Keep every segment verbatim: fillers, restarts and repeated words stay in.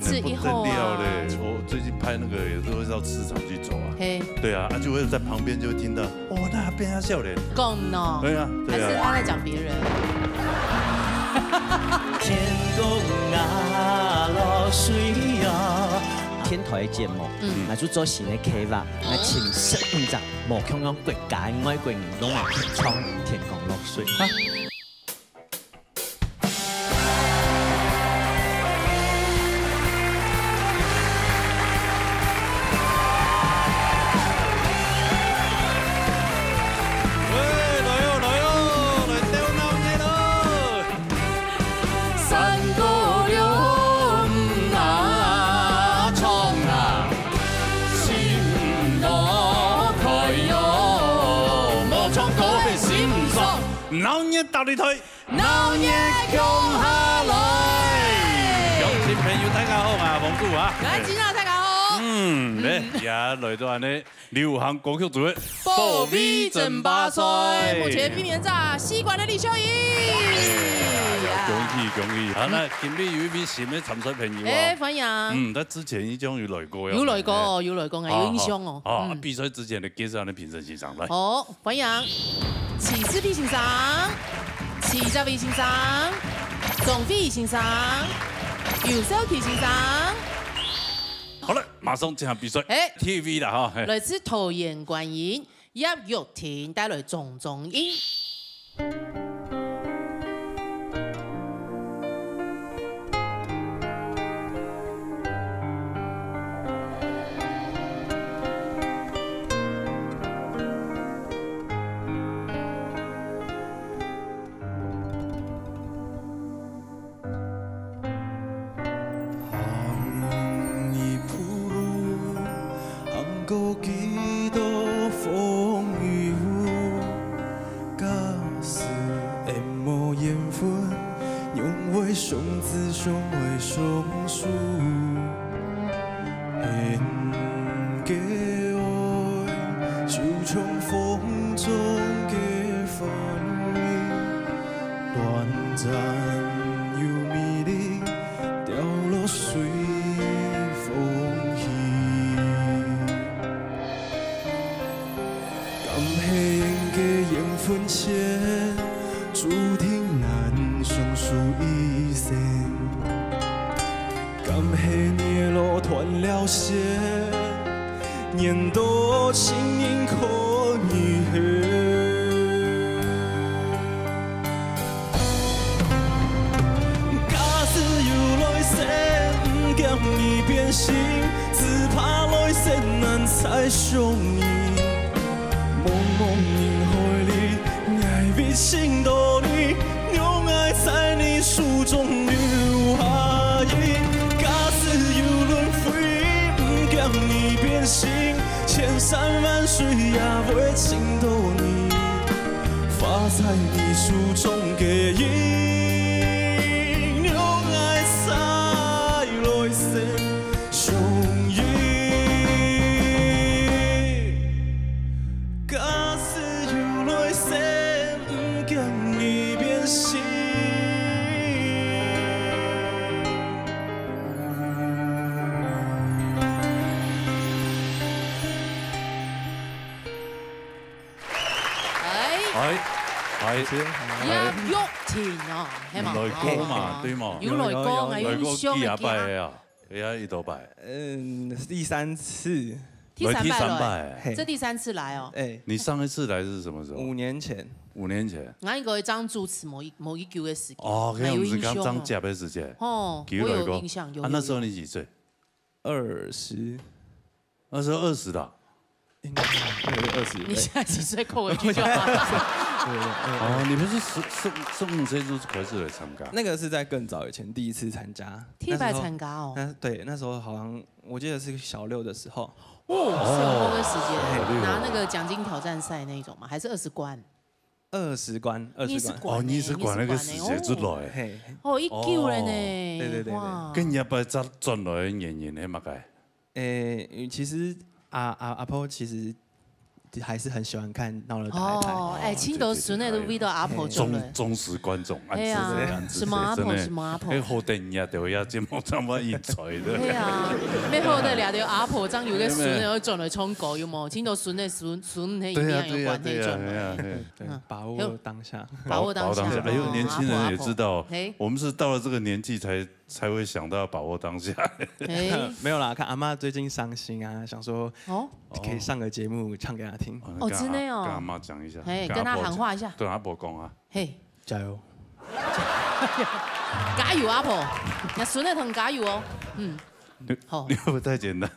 是以後啊。不得了嘞！我最近拍那個也都會到市場去走啊。嘿。對啊，啊就會在旁邊就會聽到，哦，那邊啊笑臉。講喏。對啊，對啊。還是他在講別人？天公啊，落水啊！電台个節目，嗯，𠊎就做新个計劃，𠊎請十五隻無共樣國家个外國人攏來唱《天公落水》。 喂，來哦，來哦，來鬥鬧熱哦！山歌了毋啊唱啊，心無開喲，無唱歌个心酸。鬧熱大擂台， 鬧熱共下來！鄉親朋友，大家好啊，黃祖華。來，金娜，大家好。嗯，來，也來到恁呢流行歌曲組个保衛爭霸賽。目前比名在四關个李秀英。恭喜恭喜！好，那今日有一位新个參賽朋友啊。哎，歡迎。嗯，他之前已經有來過，有來過哦，有來過，𠊎有印象哦。好，好，好，嗯。比賽之前來介紹恁呢評審先生來。好，歡迎徐世pisy先生。 徐澤偉先生、鍾慧儀先生、游少奇先生。好了，馬上進行比賽。哎。T V了哈，嘿。來自桃園觀音葉玉婷帶來種種音。 行一步路，行過幾多風雨，假使會無緣分，仰會相知，相會相守？ 恩个愛，就像風中个花蕊，短暫又美麗，掉落水風去。 敢係恩个緣分淺，注定難相守一生？敢係孽緣斷了線，緣到情人可以歇？ 假使有來生，毋驚你變心，只怕來生難再相遇。茫茫人海裡，𠊎會尋到你，讓𠊎在你手中留下印。假使有輪迴，毋驚你變心，千山萬水也會尋到你。 花在你手中个印，讓𠊎再來生相遇。假使有來生，毋驚你變心。 哎，哎，哎，葉玉婷哦，係嘛？來過嘛，哦，對嘛？有來過，有，有，有。有來過幾下擺啊？哎呀，幾多擺？嗯，第三次。第三擺了，來第三擺。嘿。這第三次來哦。哎。你上一次來是什麼時候？五年前。五年前。𠊎應該正主持無幾，無幾久个時間，哦，可能毋係講正接个時間。吼，有來過。我有印象，有，啊，那時候你幾歲？有，有。二十。 那時候二十的啊？應該是，對，二十。你現在幾歲？扣回去就好。對，對，對，哦，你不是十，十，十五歲就開始來參加？那個是在更早以前，第一次參加。第一擺參加哦。那時候，那，那，對，那時候好像我記得是小六的時候。哦，小六的時間，哦，小六。拿那個獎金挑戰賽那一種嗎？還是二十關？ 二十關，二十關。二十關呢，哦，二十關，二十關呢，該時節出來。哦。嘿。哦，已久了呢。哦。對，對，對，對。哇。該你阿爸轉，轉來个原因係麼个？誒，其實阿，阿，阿婆其實還是很喜歡看《鬧熱大太太》。哦，哎，哦，聽到孫仔都為到阿婆做了。對，對，對，對。忠，忠實觀眾，哎，哎呀，是這樣子，什麼阿婆，真的。什麼阿婆。哎，好得人家都要節目這麼一錘的。哎呀，沒好得了，就阿婆這樣有個孫仔要轉來唱歌，有無？聽到孫仔孫，孫仔一定要有關係轉來。對啊，對啊，對啊，對啊，對，嗯。把握當下。把握當下。把握當下。哎呦，哦，年輕人也知道，阿婆，阿婆。嘿。我們是到了這個年紀才，才會想到要把握當下。哎。沒有啦，看阿嬷最近傷心啊，想說哦。可以上個節目唱給她聽。哦，真的哦。跟阿嬷講一下，嘿，跟阿婆講，跟她喊話一下。對，阿婆講啊。嘿。加油。加油，阿婆，你孫仔同加油哦。嗯，你，好。你會不會太簡單？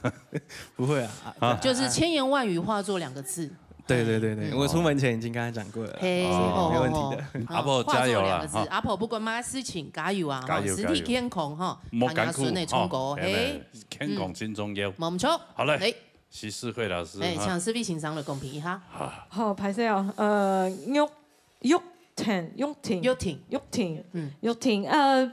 不會啊，啊，啊。就是千言萬語化作兩個字。對，對，對，對，嗯。我出門前已經跟她講過了，嘿，哦。沒問題的。哦，哦，哦。阿婆加油啦，化作兩個字，哈。阿婆不管麼个事情，加油啊，哈，加油，身體健康，哈，加油。莫艱苦，同阿孫仔唱歌，哈，嘿。健康真重要。嗯。無錯。好嘞。嘿。徐世慧老師，哎，哈。請世慧先生來公平一下。好。好，歹勢哦，呃，玉，玉婷，玉婷，玉婷。玉婷，嗯。玉婷，呃，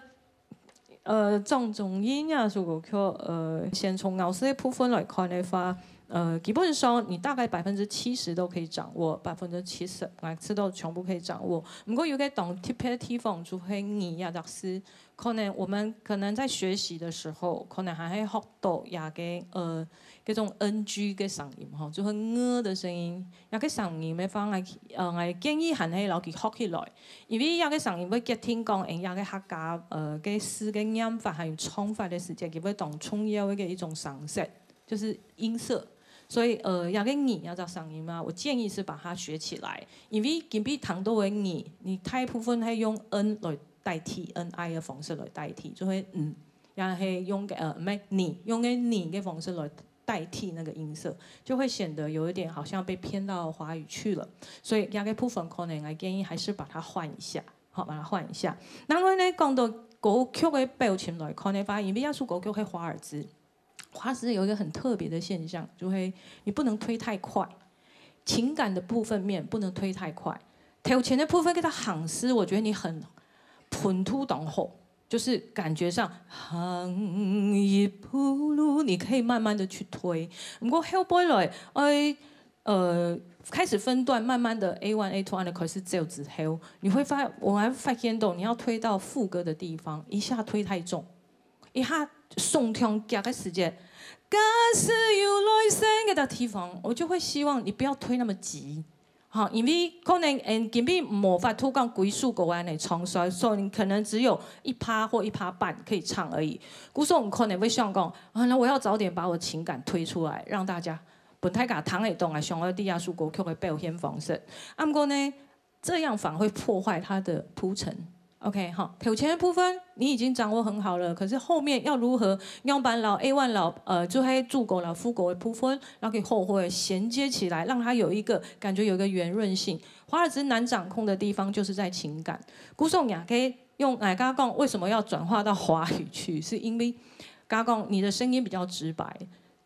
呃，張中英這首歌曲，呃，先從咬字个部分來看个話，呃，基本上你大概百分之七十都可以掌握，百分之七十，𠊎知道全部可以掌握。毋過有個當特別个地方，就係你這隻字，可能我們可能在學習的時候，可能還會學到這個，呃，這種NG个聲音，吼，就係呃的聲音。這個聲音个話，𠊎，呃，𠊎建議還係摎佢學起來。 因為這個聲音會決定講，誒，這個客家，呃，个字个唸法還有唱法个時節，佢會當重要个一種聲色，就是音色。所以，呃，這個你這隻聲音啊，我建議是把它學起來，因為今晡日當多个你，你大部分係用n來代替，ni个方式來代替，就會嗯，也係用个，呃，毋係，你，用个你个方式來代替那個音色，就會顯得有一點好像被騙到華語去了。所以這個部分可能，我建議還是把它換一下，好，把它換一下。另外呢，講到歌曲个表情來看个話，因為這首歌曲係華爾滋，華爾滋有一個很特別的現象，就會你不能推太快，情感的部分面不能推太快。頭前个部分給它行詩，我覺得你很本土當好， 就是感覺上行一步路，你可以慢慢的去推。毋過後背來，哎，呃，開始分段，慢慢的A one、A two恁樣開始走之後，你會發，我還發現到你要推到副歌的地方，一下推太重，一下送上腳个時節，假使有來生个地方，我就會希望你不要推那麼急。 吼，因為可能，嗯，今晡日無法度講歸首歌恁樣唱煞，所以你可能只有一趴或一趴半可以唱而已。故所你可能會想講，啊，那我要早點把我情感推出來，讓大家，分大家聽得懂啊，想要知這首歌曲个表現方式。啊，毋過呢，這樣反而會破壞它的鋪陳。 OK，好，頭前的部分你已經掌握很好了，可是後面要如何用把摎A one摎，呃，就係主歌摎副歌个部分，然後可以好好的銜接起來，讓它有一個感覺有一個圓潤性。華爾滋難掌控的地方就是在情感。故所𠊎个用，𠊎剛剛講為什麼要轉化到華語去，是因為剛剛講你的聲音比較直白，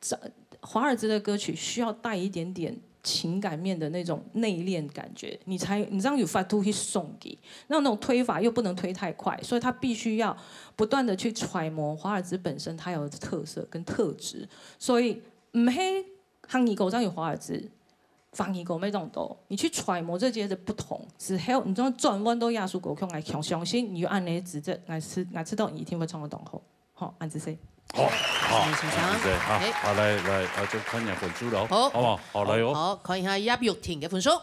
這，華爾滋的歌曲需要帶一點點情感面的那種內斂感覺，你才，你這樣有法度去送給。那那種推法又不能推太快，所以他必須要不斷的去揣摩華爾滋本身它有的特色跟特質。所以，毋係客語歌正有華爾滋，華語歌乜當多。你去揣摩這些的不同之後，你就轉換到這首歌曲來唱，相信你有恁樣个資質，𠊎知，𠊎知道你一定會唱得當好。 好，恁仔細。好，好，恁仔細，哈，嘿。好，來，來，啊，就看一下分數囉，好。好不好？好，來哦。好，看一下葉玉婷个分數。好。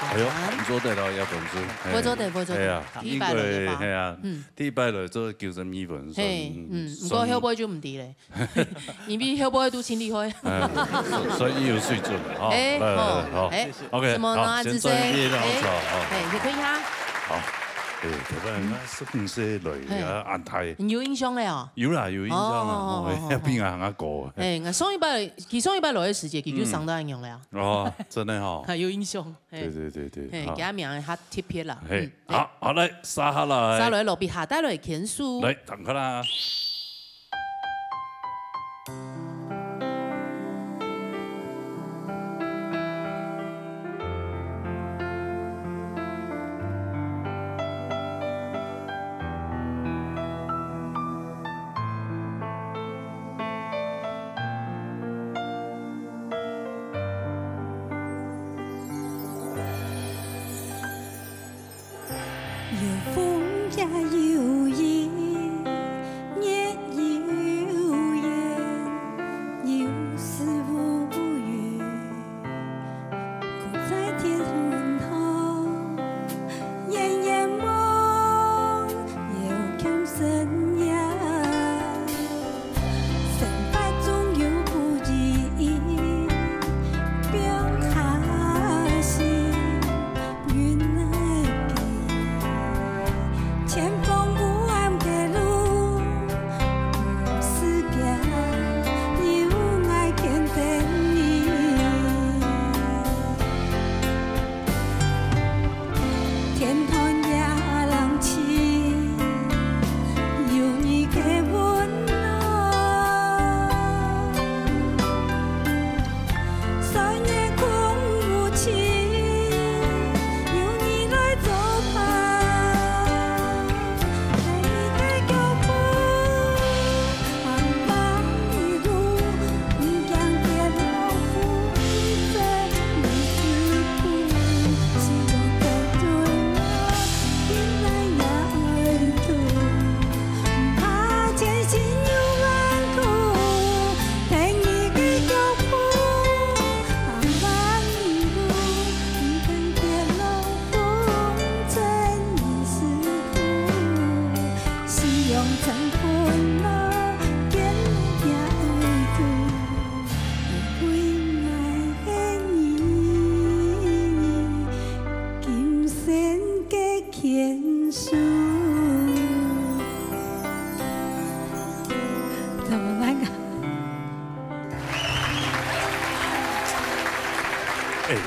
哎呦，毋錯个囉，葉分數。毋錯个，毋錯个。哎呀，第一擺來个吧？因為，哎呀，嗯。第一擺來做九十二分，嘿，算，嗯，毋過後尾就毋知咧。 因為後尾都盡厲害。哎，所以，所以有水準了，哈。哎，來，來，來，好。好。哎，OK，什麼呢？好，先轉一遍，哎，好，好。哎，你看一下。好。哎，特別啊，十五歲來啊，嘿。恁大。你有印象了哦？有啦，有印象啦，哦，哦，哦，哦，哦。哎，比𠊎還高。哎，𠊎上一擺，佢上一擺來个時節，佢就生到恁樣了啊。嗯。哦，真的哈。還有印象，嘿。對，對，對，對，嘿，好。佢个名較特別啦。嘿，嗯，好，好，來，接下來。接下來，落筆下帶來牽手。來，聽看啦。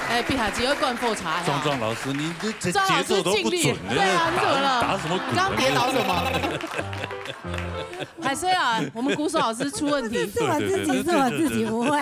哎，碧霞姐又灌火柴哈。壮壮老师，你这这节奏都不准，对啊，你怎么了？打什么鼓啊？刚刚跌倒什么？还是啊，我们鼓手老师出问题。是我自己，是我自己不会。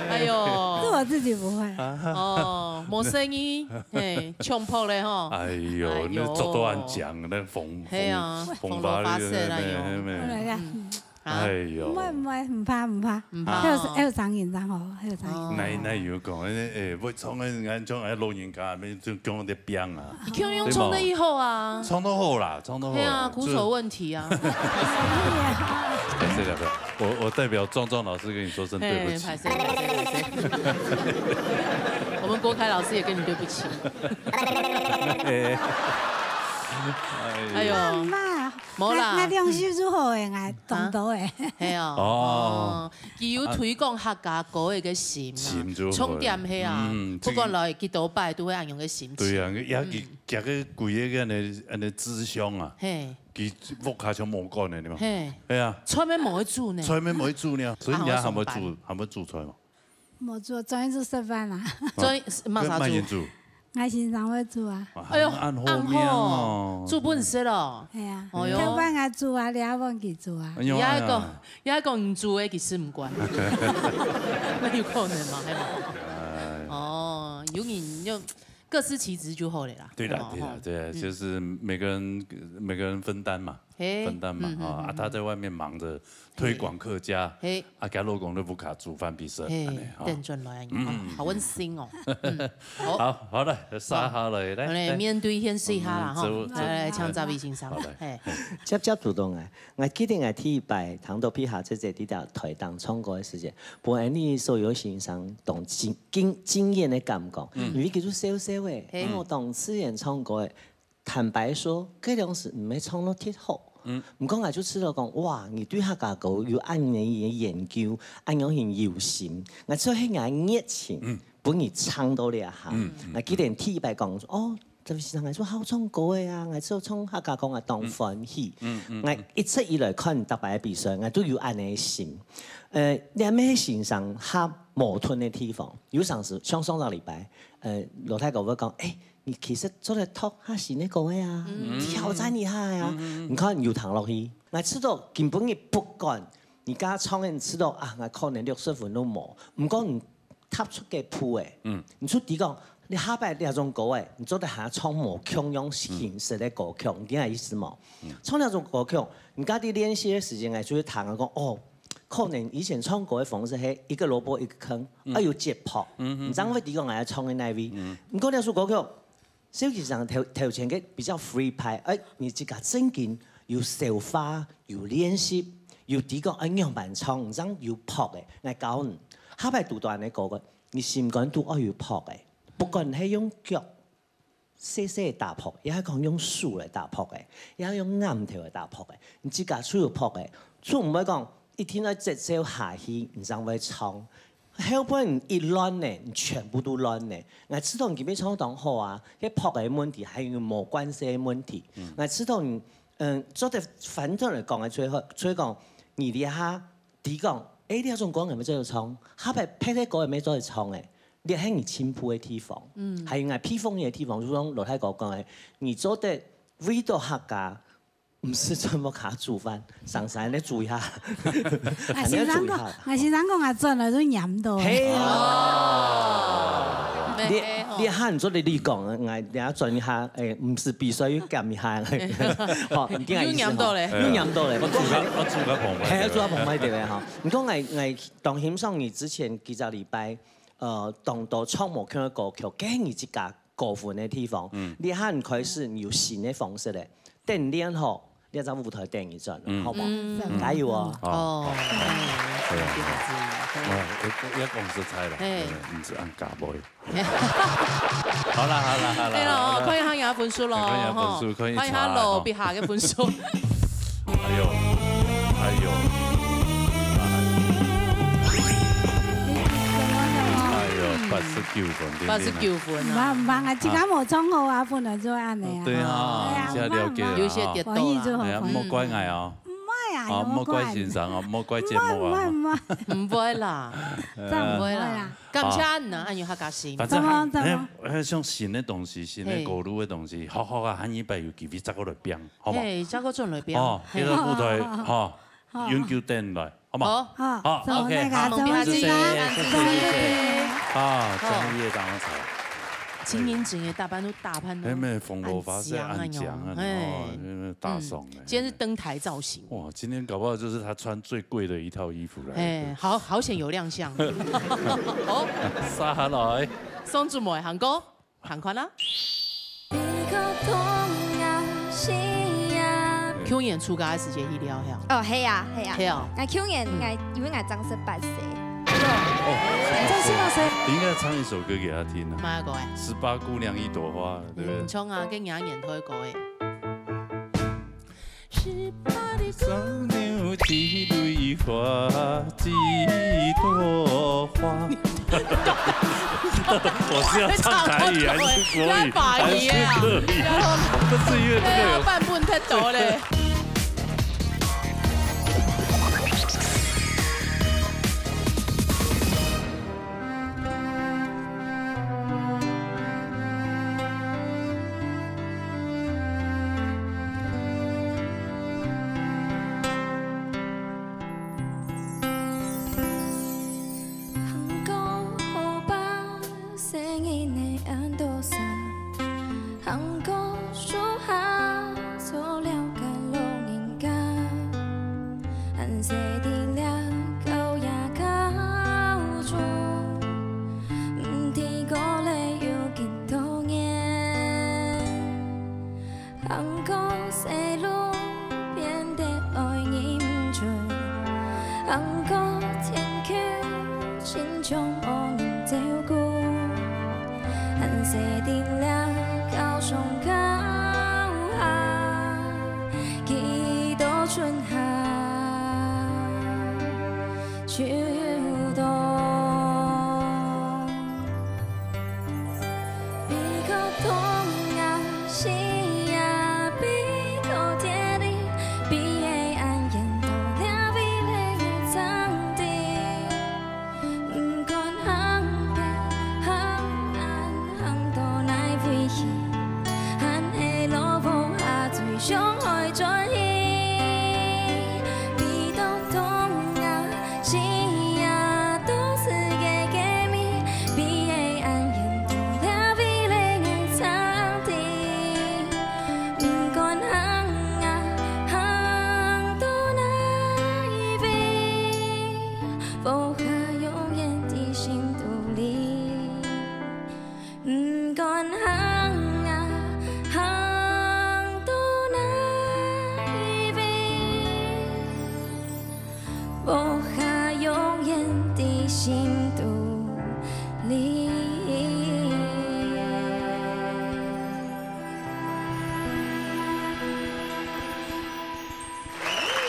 哎呦，是我自己不会。哦，没声音，嘿，冲破了哈。哎呦，哎呦，那做到很强，那风，嘿啊，风，风发力，风发射了哟。没没没。好了呀。嗯。 啊。哎呦。毋會，毋會，毋怕，毋怕。毋怕。還有，還有聲音，然後還有聲音。哦。那，那有講，哎，哎，會唱个，人家像哎老人家，就講得變啊。你Q用唱得以後啊。唱得好啦，唱得好啦。對啊，鼓手問題啊。這，不要，不要，我，我代表壮壮老師跟你說聲對不起。嘿，歹勢，歹勢，歹勢。我們國凱老師也跟你對不起。哎。哎呦。媽媽， 無啦。𠊎，𠊎兩首就好誒，𠊎當多誒。係哦。哦。哦，佢有推廣客家歌誒个心啊，心就好。重點係啊，嗯，不管來幾多擺都會恁樣个心情。對啊，也佢，嗯，佢个規个个恁樣，恁樣志向啊，嘿。佢屋下像無管个，對吧？嘿。係啊。菜乜無會煮呢。菜乜無會煮呢，所以你還會煮，啊，還會煮菜嘛？ 無做，專業做食飯啊。專，麼儕做？麼人做？𠊎先生會做啊。哎喲，恁好命哦。恁好，做分食哦。係啊，哎喲。頭擺𠊎做啊，這下換佢做啊。哎喲，也係講，哎呀。也係講你做个，其實毋管。那有可能嗎？係嗎？哎。哦，有人就各司其職就好了啦。對啦，係嗎？對啦，吼。對啦，嗯。就是每個人，每個人分擔嘛。 嘿，分擔嘛，嗯，嗯，啊，嗯，嗯。她在外面忙著推廣客家，嘿。啊，佢老公都毋會煮飯分佢食，嘿，恁樣，吼。等轉來，嗯，嗯，嗯。好溫馨哦。嗯，好。好，好了，續下來，來，好嘞，來。面對現實一下啦，嗯，吼。這，這，來，來，請這位先生，好，來。嘿。接接就到𠊎，𠊎記得𠊎第一擺聽到碧霞姐姐在台東唱歌个時節，本來你所有先生當驚，驚，驚豔个感覺，嗯。因為佢就笑笑个，嘿。哦，當自然唱歌个。 坦白說，該當時毋係唱到忒好。嗯。毋過𠊎就知道講，哇，你對客家歌有恁樣个研究，恁樣很有心。𠊎知道係𠊎熱情，嗯。分你唱到這下。嗯，嗯，𠊎記得第一擺講，哦，這位先生𠊎就好唱歌个啊，𠊎就唱客家歌啊，當歡喜。嗯，嗯，嗯。𠊎一直以來看逐擺个比賽，𠊎都有恁樣个心。呃，你毋係先生較矛盾个地方，有當時像上個禮拜，呃，羅大哥會講，哎， 你其實做得讀較新个歌个啊，嗯。挑戰一下呀。嗯，嗯，嗯。你看有聽落去，𠊎知道根本你不管，你剛剛唱个，你知道啊，𠊎可能六十分都無。毋過你踏出个步誒，嗯。你就知講，你下擺這種歌誒，你做得還唱無共樣形式个歌曲，嗯。你知𠊎意思無？嗯。唱這種歌曲，你家己練習个時間，𠊎就會聽啊講，哦，可能以前唱歌个方式係一個蘿蔔一個坑，嗯。啊有節拍，嗯，嗯，你正會知講𠊎愛唱个哪位。嗯。毋過這首歌曲， 所以其實頭，頭前个比較free派，哎，你自家正經有消化，有練習，有知講愛仰般唱，你正有拍个，𠊎教你。下擺堵到恁樣个歌个，你心肝肚愛有拍个，不管係用腳細細个打拍，也係講用手來打拍个，也係用頷頭來打拍个，你自家就有拍个，就毋會講一定愛節奏下去，你正會唱。 後背一亂呢，全部都亂呢。𠊎知道你今晡日唱當好啊，該拍个問題，還有無慣勢个問題。嗯。𠊎知道你，嗯，做得反轉來講个最好，所以講，你這下知講，誒，這種歌你乜做得唱，下擺別个歌你乜做得唱誒，這係你進步个地方。嗯。還有𠊎佩服你个地方，就像羅大哥講个，你做得為到客家 毋係專門客家煮飯，常常愛注意下。啊，你愛注意下。先生講，啊，先生講啊，轉來就黏到。嘿啊。哦。你，你喊做你，你講，𠊎等下轉一下，誒，毋係比賽又減一下。好，你今日有黏到咧。有黏到咧。我煮个，我煮个澎湃。嘿，煮个澎湃對咧哈。你講𠊎，𠊎當欣賞你之前幾隻禮拜，呃，當多唱無共个歌曲，跟你自家 高分个地方。嗯。這下你開始你有新个方式咧，等練好，這隻舞台等你轉，嗯。好無？嗯。加油哦！哦。哦。哎，對啊。哎，我，我，我講實在啦，嘿。毋係恁假妹。好啦，好啦，好啦，哎喲，好啦。看一下人家分數咯，看一下分數，吼。看一下咯，看一下咯。比下个分數。哎喲，哎喲，哎喲，八十九分，八十九分啊。毋怕，毋怕，啊，自家無唱好啊，本來就恁樣啊。對啊，哦。對啊，一下了解了，毋怕，毋怕。有一些跌倒啦。歡喜就好，哎呀，歡喜。莫怪𠊎哦。毋會打油罐。哦，莫怪先生哦，莫怪節目啊。毋會，毋會。毋會啦，毋會啦。毋會啦。感謝你啊，恁有客家心。反正還，怎麼，怎麼？哎，哎，像新的東西，新的歌路的東西，好好啊，下一擺有機會再過來變，好無？嘿，再過轉來變。哦，嘿。這個舞台，好，好，好。永久等來。 好嗎？好。好，好，OK，那個，好，謝謝，謝謝，謝謝，謝謝。啊，好。專業當中。今年整個打扮都打扮得，哎，沒，紅頭髮是很強啊，很強啊，哎。哦，那個大爽的。嗯，今天是登台造型。哇，今天搞不好就是他穿最貴的一套衣服來。哎，好，好險有亮相。好。下來。宋祖梅，行過。 看看啦。舊年暑假个時節去尞，係無？哦，係啊，係啊。係哦。𠊎舊年，嗯。𠊎，因為𠊎正十八歲。哦，正十八歲。你應該唱一首歌給他聽啊。麼个歌誒？《十八姑娘一朵花》，對不對？嗯，唱啊，跟人家年頭的歌誒。 我是要唱台語還是國語？還是客語？不是因為這個有，哎呀，半分太多了。 主持人好。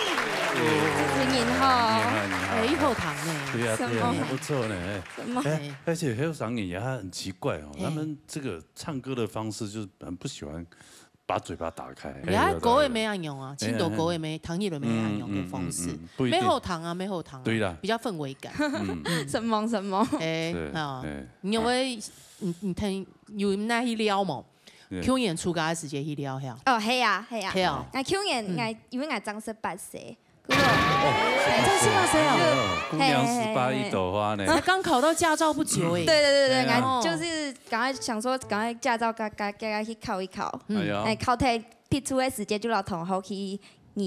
你好，你好。哎，好聽呢。對呀，對呀，什麼？還不錯呢。什麼？哎，而且還有聲音也很奇怪哦，嘿。他們這個唱歌的方式就是很不喜歡把嘴巴打開。哎，歌也無恁樣啊，哎，唱歌也無，哎，哎。聽起來無恁樣个方式。嗯，嗯，嗯，嗯，不一定。無好聽啊，無好聽啊。對啦。比較氛圍感。嗯。什麼，什麼？哎，是，啊，哎。你有無，你，你聽，有哪去尞無？對。舊年暑假个時節去尞，係無？哦，係啊，係啊。係哦。𠊎舊年，嗯。𠊎，因為𠊎正十八歲，哦，這是那誰哦？哎呦，姑娘十八一朵花呢。才剛考到駕照不久哎。對，對，對，對，嗯。哎呀。𠊎就是趕快想說，趕快駕照，趕，趕，趕快去考一考。嗯。哎呀。哎，考忒，畢業个時節就摎同學去宜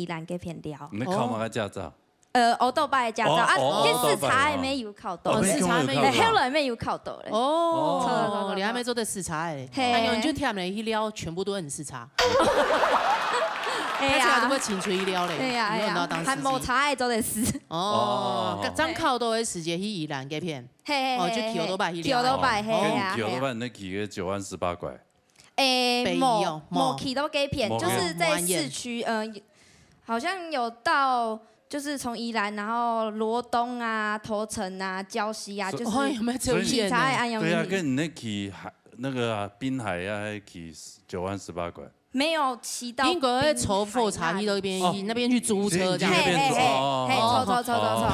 蘭該片尞。你考麼个駕照？呃，歐多拜个駕照啊，哦，哦，該駛車還無有考到。哦，試車還無有考到。哎，後來還無有考到咧。哦，著，著，著，著。你還沒做得試車哎。嘿。哎呦，你就忝了，一尞全部都很試車。哎呀。他這個都會請出一尞嘞，哎呀，你有沒有當司機？哎呀，還無車還做得試。哦，哦。正考到个時節去宜蘭該片。嘿，嘿，哦，就騎歐多拜去尞。嘿，嘿，嘿，騎歐多拜，哦，嘿啊，跟你騎歐多拜，嘿啊。那騎个九彎十八拐。哎，北宜哦，無，無。無騎到該片，無。就是在市區，呃，好像有到，就是從宜蘭，然後羅東啊、頭城啊、礁溪啊，所以就是哦，有沒有這麼遠呢？騎車的安陽。對啊，跟你那騎海，那個啊，濱海啊，還騎九彎十八拐。没有骑到应该坐火车去那边，哦，那边去租车这样。去那边租，嘿嘿嘿，哦，嘿，坐坐坐坐坐，哦，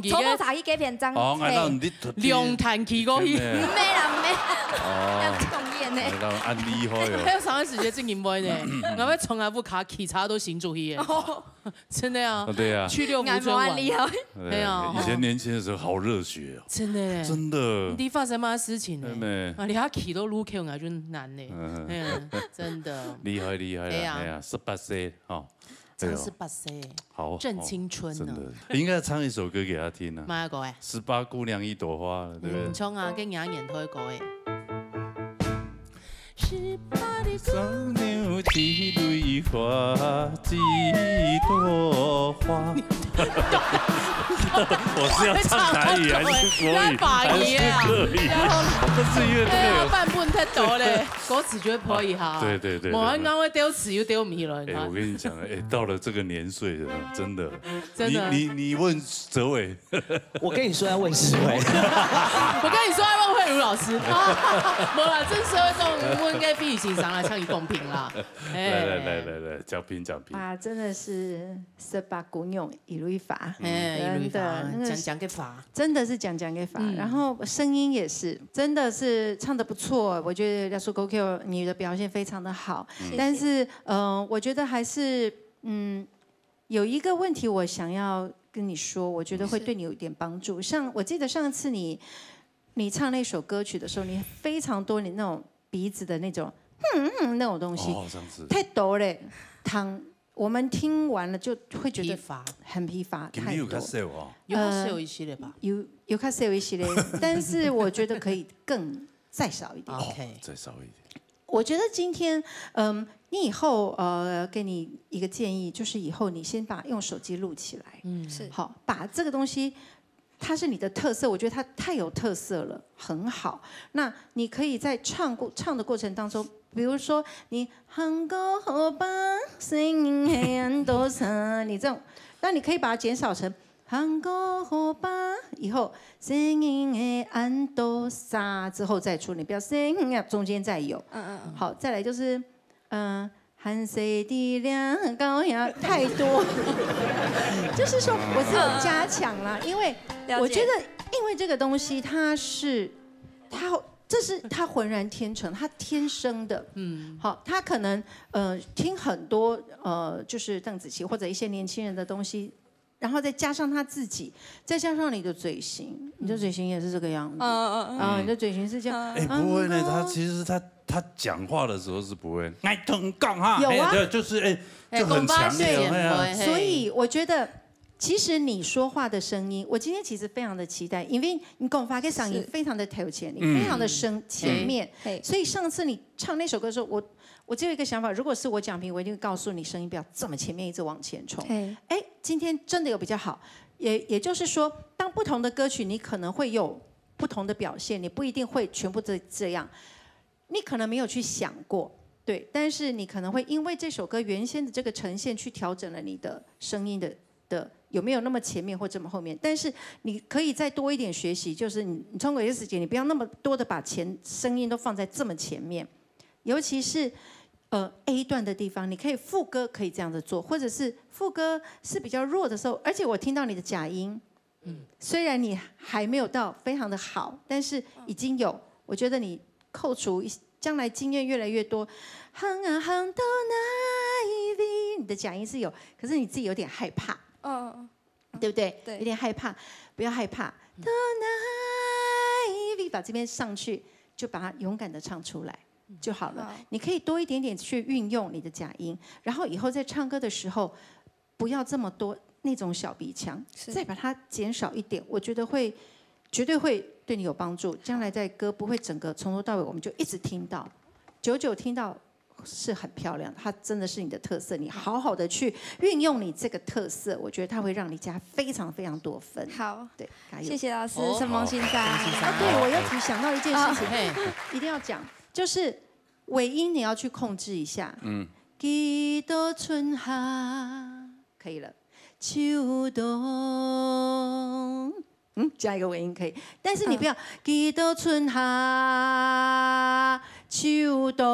坐火车去给别人张，哦，那你没啦没啦，哦，要重演呢。那很厉害哦。还有上个时节正经妹呢，我们从来不卡，骑车都行走去耶。哦，真的啊，哦，对啊，去六福村玩，厉害。对啊，以前年轻的时候好热血哦，真的耶，真的，你发生什么事情呢？啊，你还骑到路口，我就难呢。嗯，真的，厉害厉害了，哎呀，十八岁。 哦，唱十八岁，好，正青春呢。真的，应该唱一首歌给他听啊。马哥哎，十八姑娘一朵花，对不对？嗯，唱啊，跟人家年头的歌哎。十八的姑娘一蕊花，一朵花。我是要唱台语还是国语？还是客语？不是因为这个有，半分太多嘞，歌词就会破一下。对对对，我刚刚会丢词又丢迷了。 哎，我跟你讲，哎，到了这个年岁了，真的，真的，你你你问哲伟，我跟你说要问思维，我跟你说要问慧茹老师，没啦，这社会上问应该比以前上来像一公平啦。来来来来来，讲评讲评，啊，真的是十八姑娘一蕊花，哎，一蕊花，真的是讲讲个法，真的是讲讲个法，然后声音也是，真的是唱得不错，我觉得要说 Go Q 你的表现非常的好，但是，呃，我觉得还是，嗯，有一个问题我想要跟你说，我觉得会对你有一点帮助。像我记得上次你，你唱那首歌曲的时候，你非常多你那种鼻子的那种，嗯嗯那种东西，哦，上次太多了，听，我们听完了就会觉得疲乏，很疲乏，今天有较少哦，有较少一些了吧？有有较少一些了，但是我觉得可以更再少一点。OK，再少一点。 我觉得今天，嗯，你以后，呃，给你一个建议，就是以后你先把用手机录起来，嗯，是，好，把这个东西，它是你的特色，我觉得它太有特色了，很好。那你可以在唱过唱的过程当中，比如说你唱歌好吧，声音黑暗多少，你这种，那你可以把它减少成唱歌好吧，以后声音黑暗多少之后再出，你不要声音啊中间再有。嗯嗯嗯。好，再来就是。 嗯，含水的两高压太多，就是说我是有加强啦，因为我觉得，因为这个东西它是，它这是它浑然天成，它天生的，嗯，好，他可能呃听很多呃就是邓紫棋或者一些年轻人的东西， 然后再加上他自己，再加上你的嘴型，你的嘴型也是这个样子。嗯嗯嗯啊，你的嘴型是这样。哎，不会呢，他其实他他讲话的时候是不会，哎，同讲哈，有啊，哎，对，就是哎，就很强烈，哎呀。所以我觉得，其实你说话的声音，我今天其实非常的期待，因为你讲话个声音非常的透前，你非常的深前面，所以上次你唱那首歌的时候，我我只有一个想法，如果是我讲评，我一定会告诉你声音不要这么前面一直往前冲。哎，今天真的有比较好，也也就是说，当不同的歌曲，你可能会有不同的表现，你不一定会全部这这样，你可能没有去想过，对，但是你可能会因为这首歌原先的这个呈现去调整了你的声音的的有没有那么前面或这么后面，但是你可以再多一点学习，就是你你通过一个时间，你不要那么多的把前声音都放在这么前面，尤其是。 呃，A段的地方，你可以副歌可以这样子做，或者是副歌是比较弱的时候，而且我听到你的假音，嗯，虽然你还没有到非常的好，但是已经有，我觉得你扣除一将来经验越来越多，哼啊哼到哪一位，你的假音是有，可是你自己有点害怕，嗯，对不对？对，有点害怕，不要害怕，到哪一位把这边上去，就把它勇敢的唱出来。 就好了。你可以多一点点去运用你的假音，然后以后在唱歌的时候，不要这么多那种小鼻腔，再把它减少一点，我觉得会绝对会对你有帮助。将来在歌不会整个从头到尾我们就一直听到，久久听到是很漂亮，它真的是你的特色，你好好的去运用你这个特色，我觉得它会让你加非常非常多分。好，对，加油！谢谢老师，承蒙先生。哦，对，我又提想到一件事情，一定要讲。 就是尾音你要去控制一下。嗯，几多春夏，可以了。秋冬，嗯，加一个尾音可以，但是你不要几多春夏，秋冬。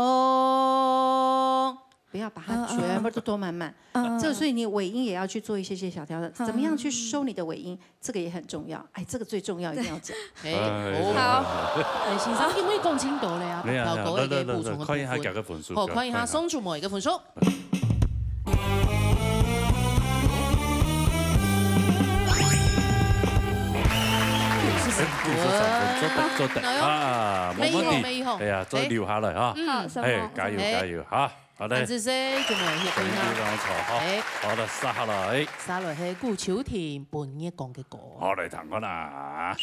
不要把它全部都拖满满。这个，所以你尾音也要去做一些些小调整。怎么样去收你的尾音，这个也很重要。哎，这个最重要，一定要讲。哎，哎哦，好，哎，先生，因為講清楚了啊，沒有，報告一個沒有，補充个部分。看一下價格分數，好，看一下看一下宋主模一個分數。哎，分數上分，做得做得哎呦啊，沒有問題沒有哎呀，再留下來哈。嗯好，什哎麼？，加油哎加油哈！好嘞，但是這就無一個分數。非常好哈。哎，好的，殺下來。下來係古秋婷本月光个歌。好，來聽看啊。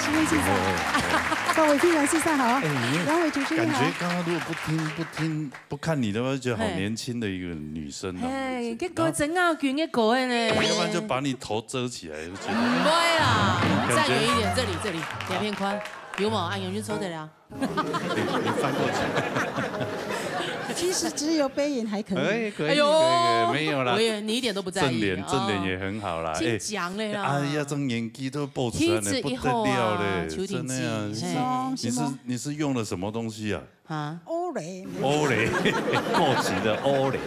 请问先生，各位评审先生好，哎，你两位主持人好。感觉刚刚如果不听不听不看你的话，就觉得好嘿年轻的一个女生啊。哎，結果真好聽个歌个呢。要不然就把你头遮起来，就觉得唔會啦，感觉站遠一點，這裡這裡，兩片寬，有無？啊，有人抽得了。你你翻过去。其实只有背影还可以。哎，可以，哎呦可以，可以，没有啦我。也你一點都不在意。正脸正脸哦也很好啦。真哎，強嘞啦。哎呀，这年纪都保持體了呢，質一不得了好啊，嘞，邱婷姐，真的啊，是嘿哦，你是什么？你是用了什么东西啊？啊，欧蕾，欧蕾，过期的欧蕾。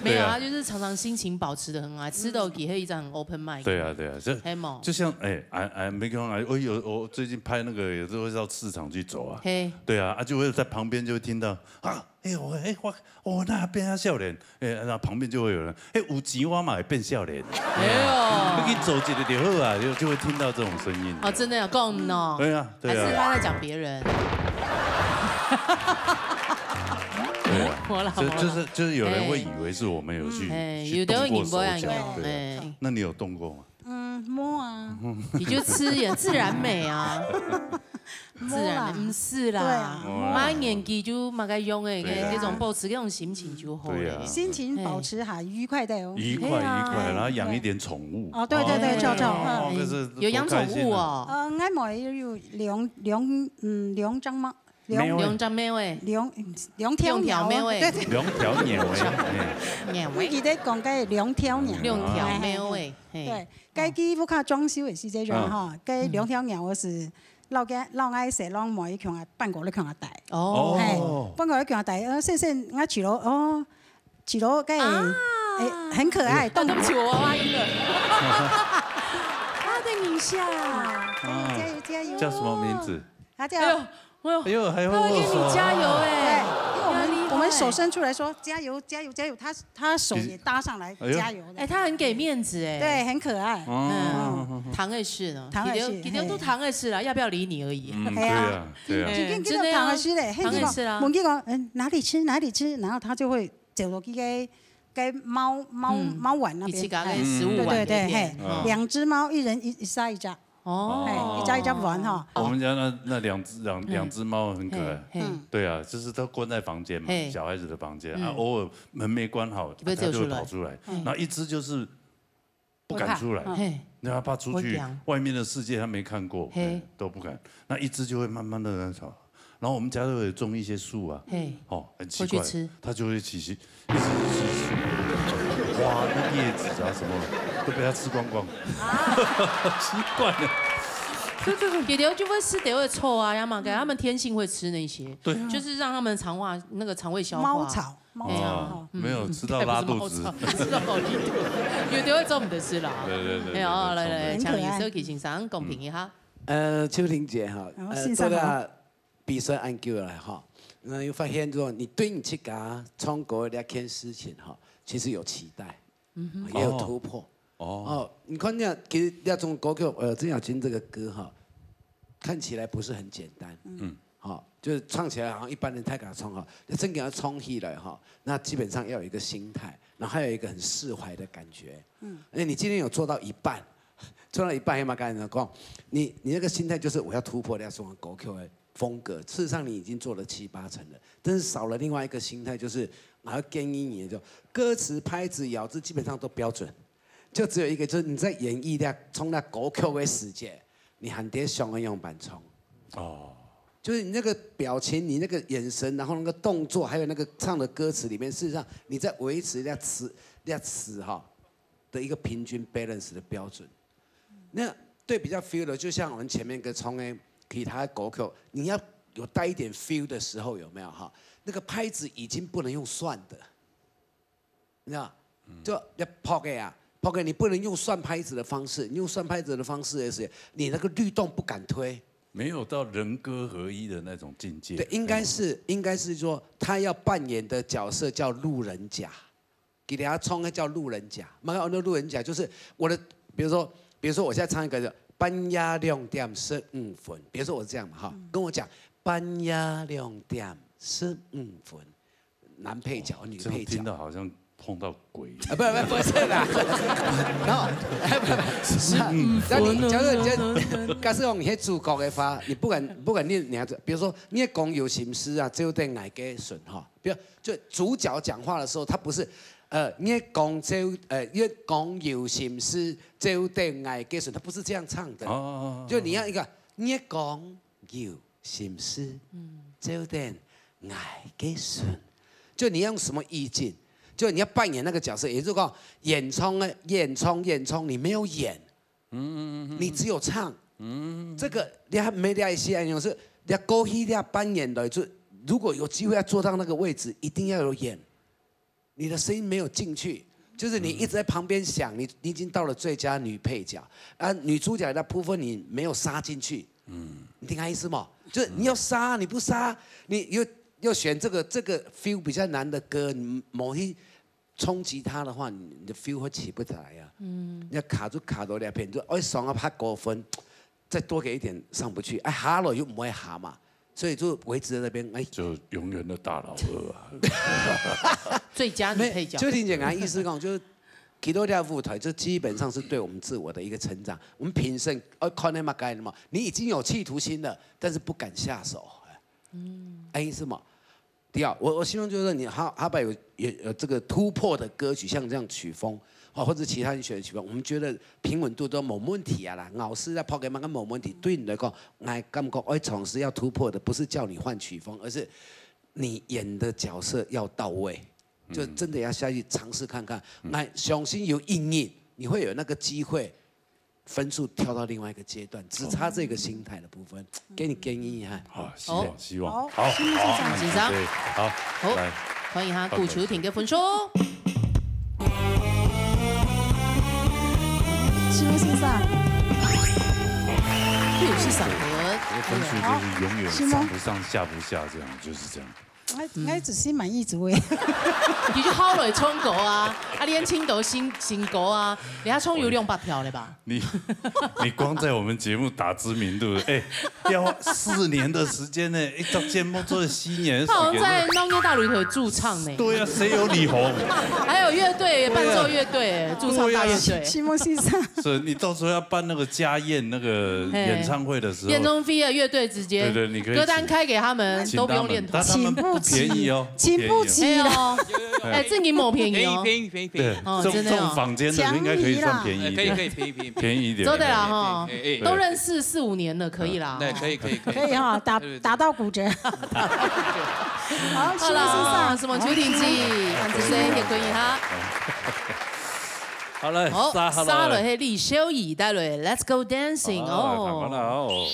沒有啊，對啊就是常常心情保持得很好，吃到底還一張很 open mind。对啊，对啊，这黑毛就像哎哎哎，没跟我哎，我有我最近拍那个也是会到市场去走啊，嘿，对啊，啊就会在旁边就会听到啊，哎呦哎我我那边啊笑脸，哎，那旁边就会有人，哎，有钱我嘛会变笑脸，哎呦，你去走几个就好啊，就就会听到这种声音。哦，真的要讲呢，对啊，还是对啊，他在讲别人？对啊，我啦，就我啦就是就是有人会以为是我们有去哎，去有的人动过手引波啊，脚，对啊。哎，那你有动过吗？嗯，摸啊，你就吃也自然美啊，自摸啦然美，，不是啦，对啊，摸啦嘛年纪就嘛个用哎，对啊这种保持这种心情就好对啊了。心情保持好，愉快的哦。愉快对啊愉快，然后养一点宠物。哦，对对对，哦照照，哦，嗯。可是有养宠物多开心啊。哦，呃，我有养两两嗯两只猫，猫两两只猫哎，两两条两条猫，猫哎对对，两条鸟哎，哎两我记得讲个两条鸟，两条哎猫哎，嘿对，该佢屋下装修的时节人哈，该两条鸟是老个老爱说，老妹去共下，半个月去共下带。哦。嘿，半个月去共下带，呃，先生，我去了，哦，去了，该，啊。哎，很可爱，啊，对不起，我娃娃音了。他的名下。加油，加油，加油！叫什么名字？他叫哎呦，哎呦，哎呦，还会他会给握手啊。你加油哎、对，因为我们很厉害我们手伸出来说加油加油加油，他他手也搭上来哎呦加油的，哎、他很给面子哎、对，很可爱。哦，嗯，糖也是呢，糖也是今天今天都糖也是啦，要不要理你而已。嗯，哎呀对呀，对呀。今天嗯真的看糖的是嘞，糖也是啦问佢讲，嗯，哪里吃哪里吃，然后他就会走到去该该猫猫嗯猫碗那边，你去给他哎个食物碗对对对，给点嘿，嗯两只猫，一人一一下一家，哦，哎，一家一家玩哈。我们家那那两只两两只猫很可爱。嘿，对啊，就是它关在房间嘛，嘿小孩子的房间嗯啊，偶尔门没关好，就被走出来它就会跑出来。嗯那一只就是不敢出来，嘿，那它怕出去会讲外面的世界它没看过，嘿哎都不敢。那一只就会慢慢的在吵，然后我们家都有种一些树啊，嘿，哦，很奇怪会去吃，它就会起起一直吃花那叶子啊什么的，都被它吃光光，奇怪了。对对对，给流就会吃，得会臭啊，要么给他们天性会吃那些，对啊就是让他们肠化那个肠胃消化。猫草，猫草哦哈，，没有吃到拉肚子哎，不是猫草吃到拉肚子，有的会中的是啦。对对对对，哎，好，来来来，很可爱请李小姐先生讲评一下。呃，秋婷姐哈，哦呃，先生好做了比赛恁久了哈，那又发现说你对你自家唱歌这件事情哈，其实有期待，也有突破。哦，哦，你看那其实那种歌曲，呃，曾小青这个歌哈，看起来不是很简单，嗯，好，就是唱起来好像一般人太敢唱哈，那真给他唱起来哈，那基本上要有一个心态，然后还有一个很释怀的感觉，嗯，那你今天有做到一半，做到一半，要么跟人讲，你你那个心态就是我要突破那种歌曲的风格，事实上你已经做了七八成了，但是少了另外一个心态，就是我要建议你，就歌词、拍子、咬字基本上都标准。就只有一个，就是你在演绎那唱那歌曲的时节，你还得想要用板唱，哦，就是你那个表情、你那个眼神，然后那个动作，还有那个唱的歌词里面，事实上你在维持那词那词哈的一个平均 balance 的标准。那对比较 feel 的，就像我们前面跟聪 A 其他歌曲，你要有带一点 feel 的时候，有没有哈？那个拍子已经不能用算的，你知道？就要 pocket 啊，pocket 你不能用算拍子的方式，你用算拍子的方式的时候，你那个律动不敢推。没有到人歌合一的那种境界。对，应该是应该是说他要扮演的角色叫路人甲，给大家冲个叫路人甲，那个路人甲就是我的，比如说，比如说我现在唱一个半夜两点十五分，比如说我是这样嘛哈，跟我讲半夜两点十五分，男配角、女这样配角听。到好像碰到鬼。啊，不不不是啦，然后，不不，那你假如你今天，假设用你是主角的话，你不管不管你你要，比如说你也讲有心事啊，只有在爱个顺哈，比如就主角讲话的时候，他不是，呃，你也讲这呃，你也讲有心事，只有在爱个顺，他不是这样唱的，哦，就你要一个你也讲有心事，只有在爱个顺，就你要用什么意境？就你要扮演那个角色，也就是说，演唱的演唱演唱，你没有演，你只有唱，这个你还没了解，就是你要过去你要扮演的，就如果有机会要坐到那个位置，一定要有演。你的声音没有进去，就是你一直在旁边想，你你已经到了最佳女配角啊，女主角的部分你没有杀进去，嗯，你听我意思吗？就是你要杀，你不杀，你又又选这个这个 feel 比较难的歌，你没去冲击它的话，你的 feel 会起不来啊。嗯，你要卡就卡到那边，就哎爽啊，怕过分，再多给一点上不去，哎，哈了又不会哈嘛，所以就维持在那边，哎，就永远的大老二啊。最佳女配角，秋婷姐，我意思讲，就是几多条舞台，这基本上是对我们自我的一个成长。我们评审要看那么干嘛，你已经有企图心了，但是不敢下手。嗯，哎，意思嘛？第二，我我希望就是说你好，好歹有有有这个突破的歌曲，像这样曲风，哦，或者其他人选的曲风，我们觉得平稳度都没问题啊啦。老师在 pocket 跟没问题，对你来讲，哎，感觉哎，尝试要突破的，不是叫你换曲风，而是你演的角色要到位，就真的要下去尝试看看。那相信有一日你会有那个机会，分数跳到另外一个阶段，只差这个心态的部分，给你建议哈。好，希望，好。希望。好，好，好，先生。好，好，来。看一下顾秋婷个分数。先生。六十三分。这个分数就是永远上不上下不下，这样，就是这样。 我，我只是满意主位。你就好了，冲高啊，啊，你先冲到新，新高啊，你还冲有两百票了吧？你，你光在我们节目打知名度，哎，要四年的时间呢，一档节目做了四年的时间。他好像在闹热大楼里头驻唱呢。对啊，谁有你红？还有乐队，伴奏乐队，驻唱大乐队。对啊。是，你到时候要办那个家宴那个演唱会的时候，嘿。演唱会啊，乐队直接，对，对，你可以歌单开给他们，请他们，都不用练团。但他们不便宜哦，请不起，请不起啦。不便宜哦。哎呦，哎，正经没便宜哦。便宜，便宜，便宜，便宜。对，哦，这种，真的哦。这种房间的应该可以算便宜一点。哎，可以，可以，便宜，便宜，便宜。便宜一点。做得啦哈，哎，哎，哎。都认识四五年了，可以啦。对，可以，可以，可以。可以哈，打，对，对，对。打到骨折。好，好啦，希望先生。什么秋婷姐，好，感谢，谢谢。也可以哈。好嘞，好，杀好了。杀了，嘿，李修怡带来，Let's Go Dancing哦。好，看看啦，哦。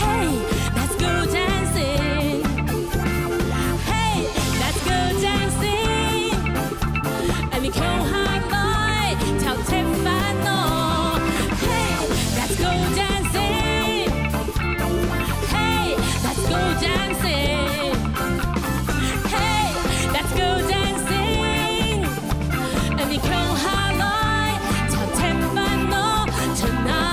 Hey, let's go dancing. Hey, let's go dancing. 𫣆俚共下來跳忒煩惱。Hey, let's go dancing. Hey, let's go dancing. Hey, let's go dancing. 𫣆俚共下來，跳忒煩惱，tonight。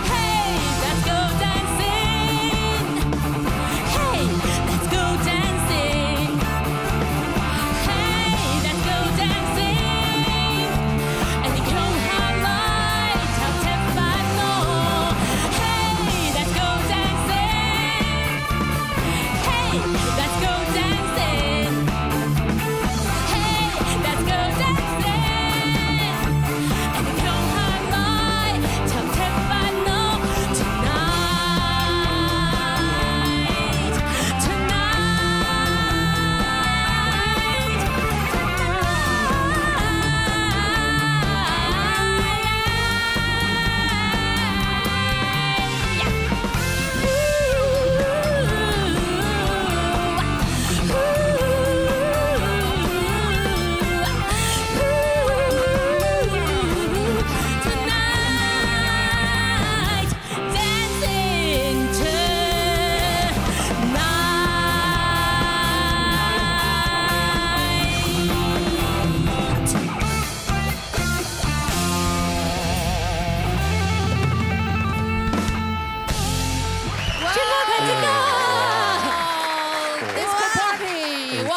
Hey, let's go dancing. Hey, let's go dancing. Hey, let's go dancing. 𫣆俚共下來，跳忒煩惱。Hey, let's go dancing. Hey, let's go dancing. Hey, let's go dancing. 𫣆俚共下來，跳忒煩惱，tonight, tonight.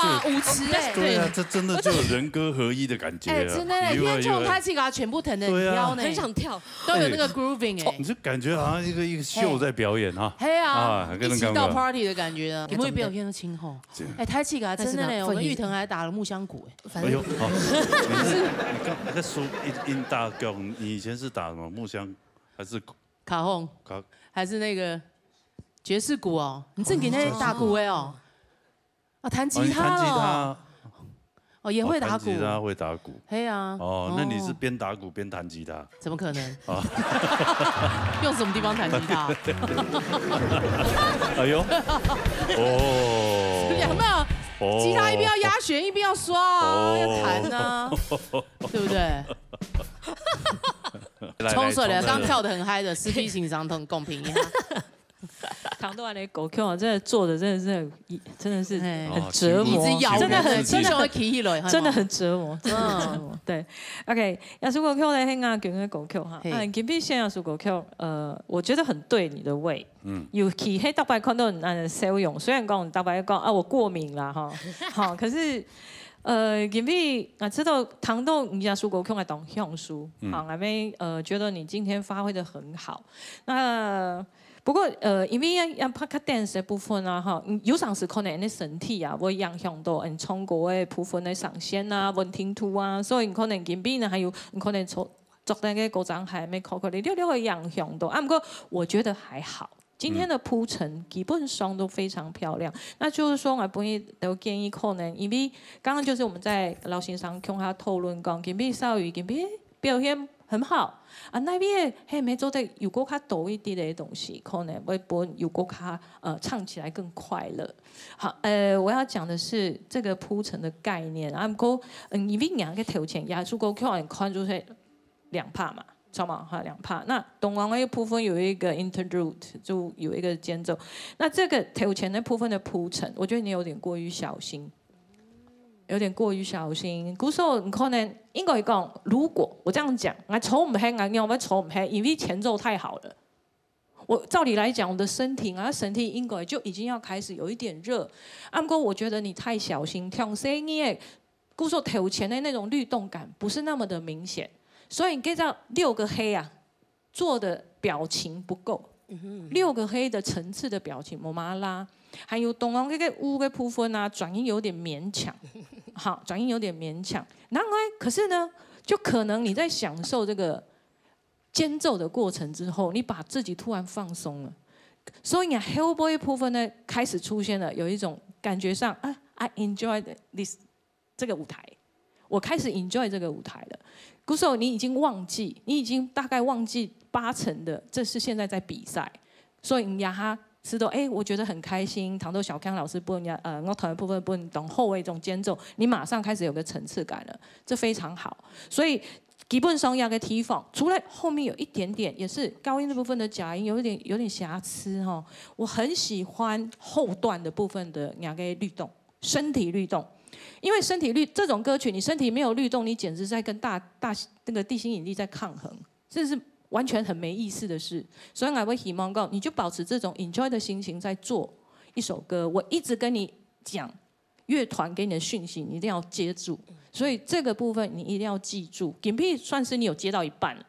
啊，舞池哎。对啊，这真的就有人歌合一的感觉啊。哎，真的，有啊，听众有啊。他这个全部腾的对啊。跳呢，很想跳。都有那个 grooving 哎。你就感觉好像一个，一个秀在表演哈。嘿啊，啊，跟人一起到刚刚。Party 的感觉呢。你们有没有听清吼？这样。哎，太气啊，真的呢，太气啊，我们玉腾还打了木箱鼓哎。哎呦，好，你是，你刚，你在说一，一大调，你以前是打什么？木箱还是卡洪？卡还是那个爵士鼓哦？你正经在打鼓哎哦？啊，弹吉他哦。哦，你弹吉他。哦，也会打鼓。哦，弹吉他会打鼓。嘿啊。哦，那你是边打鼓边弹吉他？怎么可能？啊。用什么地方弹吉他？哎呦，哦。有没有？哦。吉他一边要压弦，一边要刷啊，哦。要弹啊，对不对？来，冲水了，来，冲水了。刚跳得很嗨的，是非常同公平一下。唐豆安的狗 Q 啊，真的做的真的是很，真的是哎。很折磨，哦，一直咬人，真的很，真的很，真的很折磨，真的很折磨。嗯。对，OK，耶穌 狗 Q 呢，很阿卷的狗 Q 哈，嘿。啊，今天先耶稣 狗 Q，呃，我觉得很对你的胃，嗯。尤其黑大白看到你那个笑容，虽然讲大白讲啊，我过敏了哈，好，可是，呃，今天啊，知道糖豆耶稣 狗 Q 的当享受，嗯。好，俺们呃觉得你今天发挥的很好，那。 不过，呃，因为要，要拍个 dance 的部分啊，哈，嗯，有常时可能你身体啊，会影响到你唱歌的部分的上限啊、稳定度啊，所以你可能今天呢，还有你可能做，做那个歌唱还没考考虑，略略会影响到。啊，不过我觉得还好，今天的铺陈基本上都非常漂亮。那就是说，我本来都建议可能，因为刚刚就是我们在老先生共下讨论讲，今天少宇今天表现很好啊，那边还没做得有过较多一点的东西，可能会分有过较，呃，唱起来更快乐。好，呃，我要讲的是这个铺陈的概念啊，不过，嗯，因为两个头前压住过，可能看就是两帕嘛，知道吗？哈，两帕。那东方的部分有一个 interlude，就有一个间奏。那这个头前的部分的铺陈，我觉得你有点过于小心。 有点过于小心。故所你可能应该讲，如果我这样讲，啊，坐毋起，啊，仰般坐毋起，因为前奏太好了。我照理来讲，我的身体，啊，身体应该就已经要开始有一点热。啊，不过我觉得你太小心，跳声音，故所头前的那种律动感不是那么的明显，所以你给这六个黑啊， 做的表情不够，六个黑的层次的表情，我把它拉。还有东方这个乌的部分啊，转音有点勉强，好，转音有点勉强。然而，可是呢，就可能你在享受这个间奏的过程之后，你把自己突然放松了，所以你后背部分呢开始出现了有一种感觉上啊，I enjoy this 这个舞台，我开始 enjoy 这个舞台了。故所你已经忘记，你已经大概忘记八成的，这是现在在比赛，所以你让他知道，哎，我觉得很开心。糖豆小康老师分人家，呃，乐团的部分分懂后卫这种间奏，你马上开始有个层次感了，这非常好。所以基本上两个地方，除了后面有一点点，也是高音的部分的假音有一点有点瑕疵哈。我很喜欢后段的部分的两个律动。 身体律动，因为身体律这种歌曲，你身体没有律动，你简直在跟大大那个地心引力在抗衡，这是完全很没意思的事。所以我会希望讲，你就保持这种 enjoy 的心情在做一首歌。我一直跟你讲，乐团给你的讯息，你一定要接住。所以这个部分你一定要记住，Gimpi 算是你有接到一半了。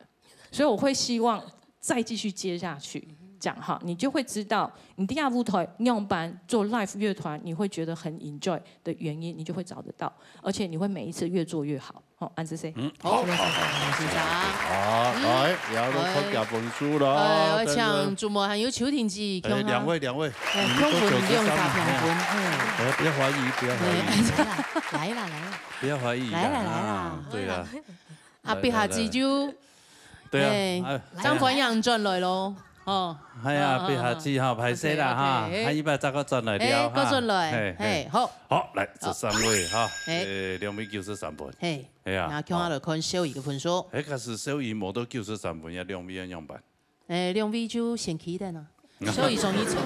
所以我会希望再继续接下去，这样哈，你就会知道你第二部团样板做 live 乐团，你会觉得很 enjoy 的原因，你就会找得到，而且你会每一次越做越好。好，安之 C。嗯，好，好，好，好，谢谢啊。好，来，也要看加分数了。哎，我请主播还有邱婷姐，哎，两位，两位，哎，你们都九十三分，两大平分，哎，不要怀疑，不要怀疑，来啦，来啦，来啦，不要怀疑啊，来啦，来啦，对啊，啊，比下去就 对啊，哎，哎，张凡阳转来咯，哦。哎呀，哦，别客气哈，哦，歹势啦哈，OK，OK，哎。下一擺再過轉來聊哈。哎，過轉來，嘿，嘿，嘿。好。好，來，這三位哈，哎。呃，兩位九十三分。嘿，哎呀，那共下來看小雨个分數。好。哎，可是小雨無到九十三分，也兩位要樣板。哎，兩位就先起等啊。 所以上一层。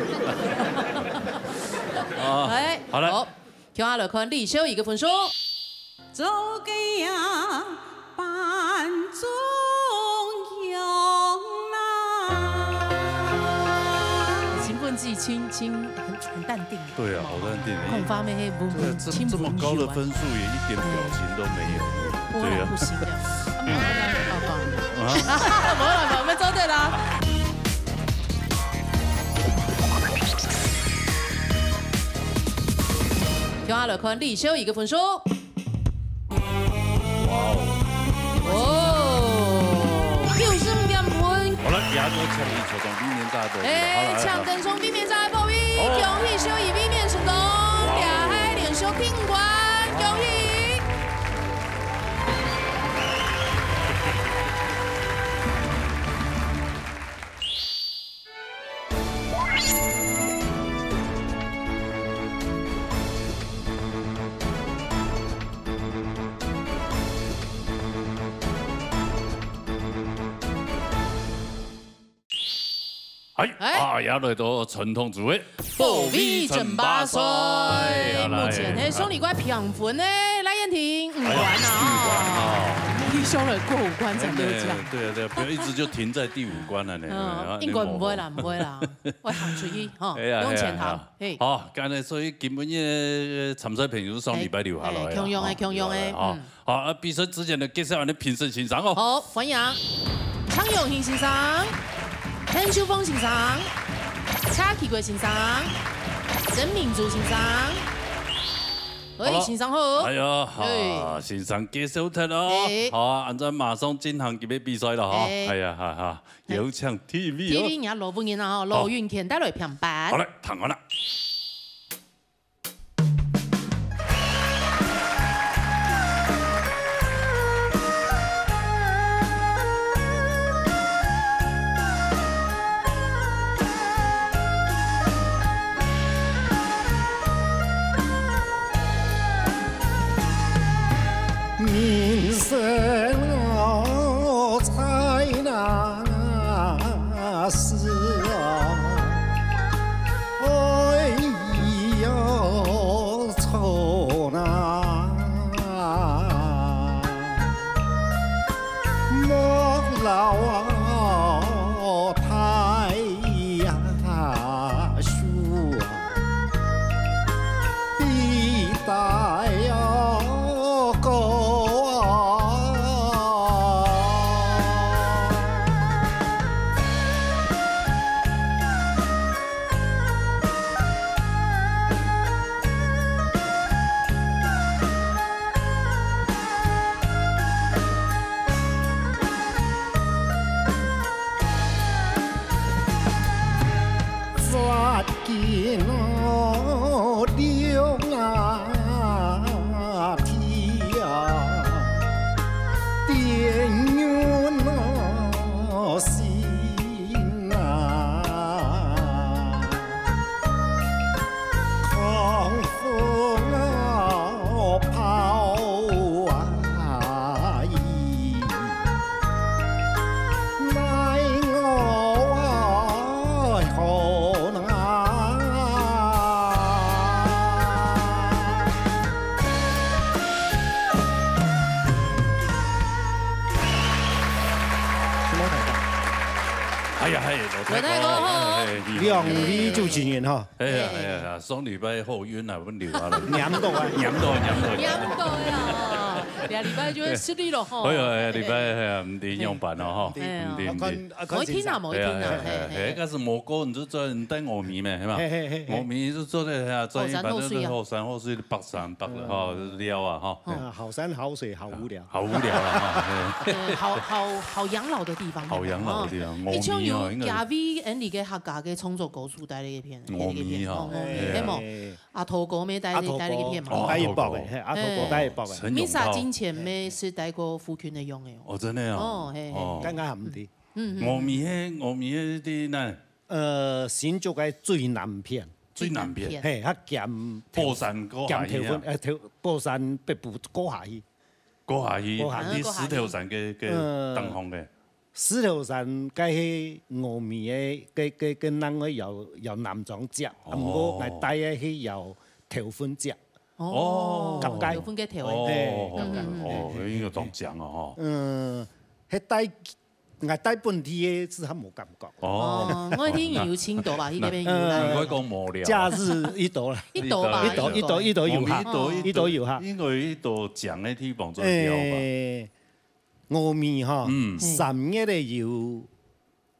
哦，哎，好了。好，共下來看李小雨个分數。做个呀，半中央啦。新分子輕輕很很淡定。對啊，好淡定。恐怕沒黑不這个这这么高的分数也一点表情都没有。波澜不兴这样。对啊。啊，没有，那没办法。啊。没有了，我们做对了。接下来看李修一个分数。 哇哦！哦，九十五点分。好了，壓軸搶一球，从对面炸过去了。好了，哎，好了。抢等从对面炸个爆音，哦。恭喜秀英卫冕成功，哇哦。两个连胜定冠，恭喜！哎，哎。啊，也來到傳統組的保衛爭霸賽。保衛爭霸賽。好，來。目前，嘿，上禮拜平分呢，賴燕婷，五關啊，哎呀，五關啊。哦。李修來過五關才得獎。哎，對啊，對啊，不要一直就停在第五關了呢。嗯，啊，應該毋會啦，你無。毋會啦，會行出去，吼，哎呀，用錢行。哎呀，哎呀。 嘿。好，今日所以今晡日參賽朋友上禮拜留下來啦，嘿，嘿，共樣的，吼，共樣的，留下來，吼。嗯。好，啊，比賽之前呢，介紹恁呢評審先生哦。好，歡迎張永興先生、陳秀鳳先生、蔡啟國先生、曾明珠先生。喂，好了。先生好。哎呀，哈，嘿。先生介紹忒了哦。嘿。好啊，恁樣馬上進行今日比賽了哈。嘿。哎呀，哈哈。 有請第一位哦。第一位，人家羅文英啊，吼，羅雲乾帶來評判。好，來，聽完了。 人生在那时啊，哎呀，错哪，莫老啊，太 树啊，比大呀高啊。哎呀，嘿，老大哥，老大哥好。哎，哎，兩位主持人哈。哎呀，哎呀，上禮拜好運啊，分留下來。黏到啊。黏到，黏到。黏到呀，兩禮拜就會失利了吼。哎呀，哎呀，禮拜，哎呀，毋知仰般咯吼。哎呀。毋知，毋知。啊，看，啊，看先生。無一定啊，無一定啊，哎呀，嘿，哎呀，嘿。哎，該係無過，你就做，你帶峨眉咩，係嘛？嘿，嘿，嘿，嘿。峨眉就做得，哎呀，做一般就是後山後水啊。後山後水，北山北的吼，嗯。就是了啊，吼。嗯。啊，好山好水好無聊。 好無聊啊，哈，嘿。呃，好，好，好養老的地方，好養老的地方，哦。你像有峨眉哦，應該。嘉義，恩里个客家个創作歌手帶了一片，峨眉哦，哦，嘿。嘿無？阿土哥咩帶，阿土哥，帶了一片嘛。哦，帶一幅的，阿土哥。嘿，阿土哥帶一幅的。哦，陳永道。Misa金錢咩係帶過附近的用的哦。哦，真的哦。哦，嘿，嘿。哦。剛剛還毋知。嗯，嗯。峨眉个，峨眉个在哪？呃，新竹个最南片。最南片。最南片。嘿，較兼，寶山過下去啊。兼頭份，呃，頭，寶山北部過下去。 過下去，過下去。你石頭山个，个，呃，頂方个。石頭山該係峨眉个，个，个，个南个搖，搖南庄隻，哦。啊，毋過𠊎帶个係搖頭份隻。哦，哦，頭份个頭。哦，嘿，哦，哦，哦，應該當強哦，吼。嗯，該帶 𠊎帶本地个字較無感覺。哦，哦，𠊎聽有青島吧，佢該邊有啦。嗯，毋會講無聊。假日一島啦。一島吧，一島，一島，一島有哈，我們一島，一島有哈。應該有一島講个地方做得聊吧。誒，峨眉哈，嗯。三月个有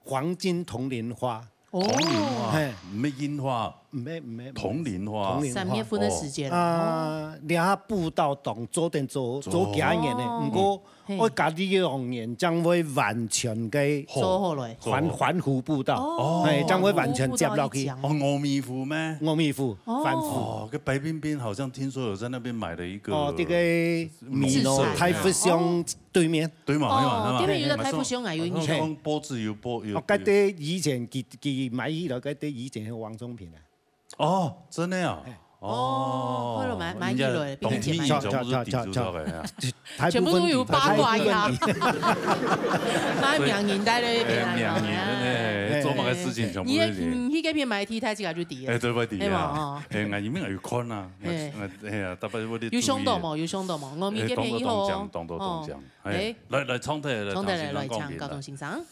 黃金銅鈴花。哦。銅鈴花，嘿。毋係櫻花，毋係，毋係，銅鈴花。銅鈴花。三月份个時節啦。啊，這下步道當做得做，做。做幾年呢，哦。毋過 嘿。愛隔離个兩年，正會完全个好。做好來。環，環湖步道，哦，嘿，正會完全接落去。環湖步道一講。哦，峨眉湖咩？峨眉湖，哦。環湖。哦，跟白冰冰好像聽說有在那邊買了一個哦，這個美濃自產。大福鄉對面。對嘛，哦，對嘛，對嘛。對面有一個大福鄉啊，有印象。好像講波子有波，有，哦，該個以前佢，佢買起來，該個以前係王中平啊。 哦，真的啊？嘿。哦，哦，快樂買，買一輪，人家比你姐買一輪。當地全部都地主做的啊。全部都有八卦呀。那名人在那邊啊，哎，名人，哎，哎。做麼个事情全部都是。你，你去該片買地，他自家就知了。哎，對，我知啊。對吧？哦。哎，𠊎一面有看啊，哎。哎，哎呀，大概我得有想到無？注意。有想到無？我们这片以后哦。哎，當多當講，當多當講。哦。哎，哎。來，來，唱題，來，唱題，來，來，唐先生講評啦。請，高中先生。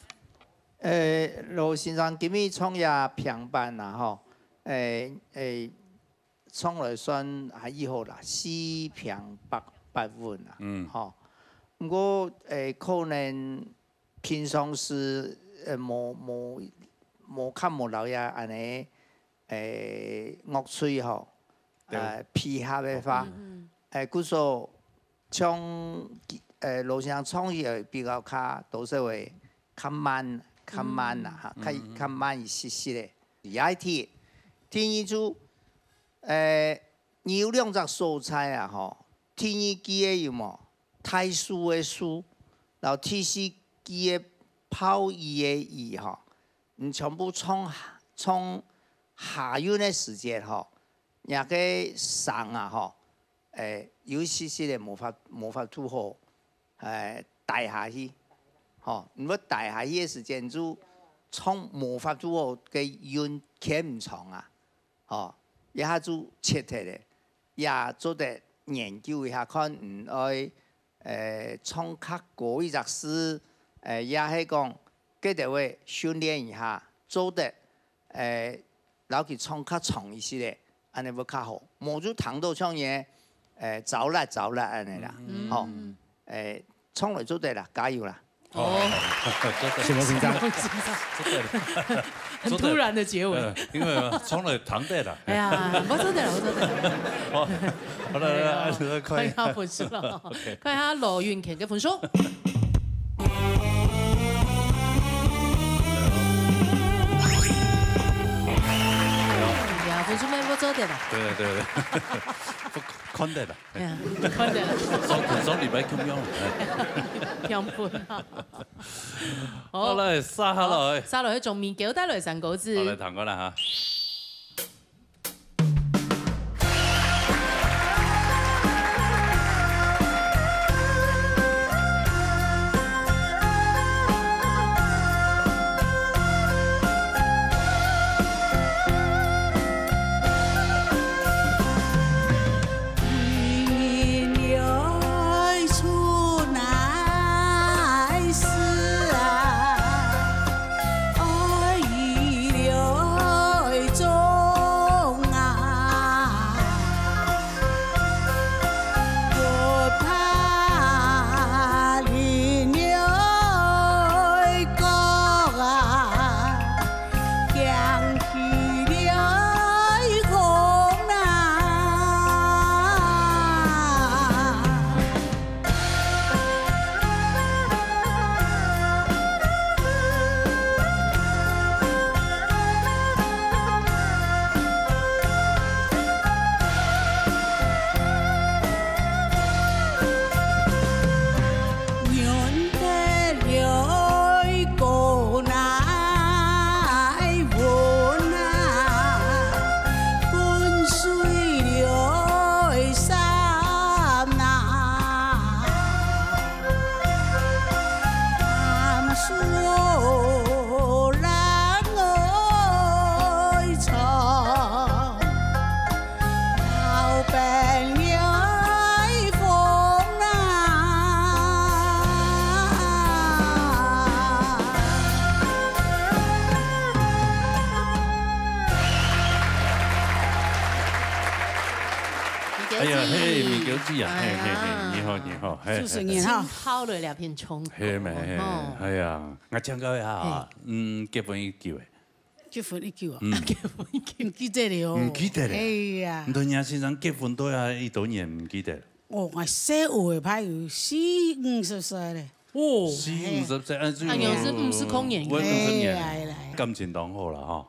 誒，羅先生，今日唱這平板啊，吼，誒，誒，唱來算還已好啦，四平八，八穩啊，嗯。吼。毋過，誒，可能平常時，誒，無，無，無較無留意恁呢，誒，樂隊吼，對。誒，配合个話，嗯，嗯。誒，故所 像，呃，羅先生唱起來比較較，都係會較慢，較慢啦，嗯，哈，較，嗯，嗯。較慢一息息个。這一題，第二就，呃，你有兩隻素材啊，吼，第二句个有無？大樹个樹，然後第四句个暴雨个雨，吼，你全部唱，唱下韻个時節，吼，若个聲啊，吼， 誒，有一息息个無法，無法度好，誒，帶下去。吼，你愛帶下去个時間就唱無法度好，个韻牽毋長啊。吼，這下就切忒咧，也做得研究一下，看你愛，誒，唱較高一隻字，誒，也係講，該兜會訓練一下，做得 誒，摎佢唱較長一息咧，恁呢會較好。無就聽到像人，誒，走啦走啦恁呢啦，嗯。吼，誒，唱來做得啦，加油啦。哦。什麼緊張？什麼緊張？很突然的結尾。呃，因為啊，唱來聽得啦。哎呀，我做得了，我做得了。好，好了，來，來，來，看一下。看一下分數了。OK。看一下羅韻乾个分數。 呀，分數乜毋錯个啦。對對對，不，看得啦。哎呀，看得啦。上，上禮拜共樣。哎。平分啊。好。好，來，續下來。好，續下來，從米狗帶來三個字。好，來，聽過來哈。哎呀，嘿，米狗姐啊，嘿，嘿，嘿，你好，你好，嘿，主持人哈。真好了，兩片冲口，嘿，没，嘿，吼。哎呀，𠊎請教一下啊，嘿。嗯，結婚已久誒？結婚已久啊？嗯。結婚已久。毋記得了哦。毋記得了？哎呀。你同人家先生結婚都要幾多年，毋記得？哦，𠊎細个排有四五十歲咧。哦。四五十歲，啊，就哎呀，是五十空年。我五十年，哎呀，哎呀。感情當好了哈。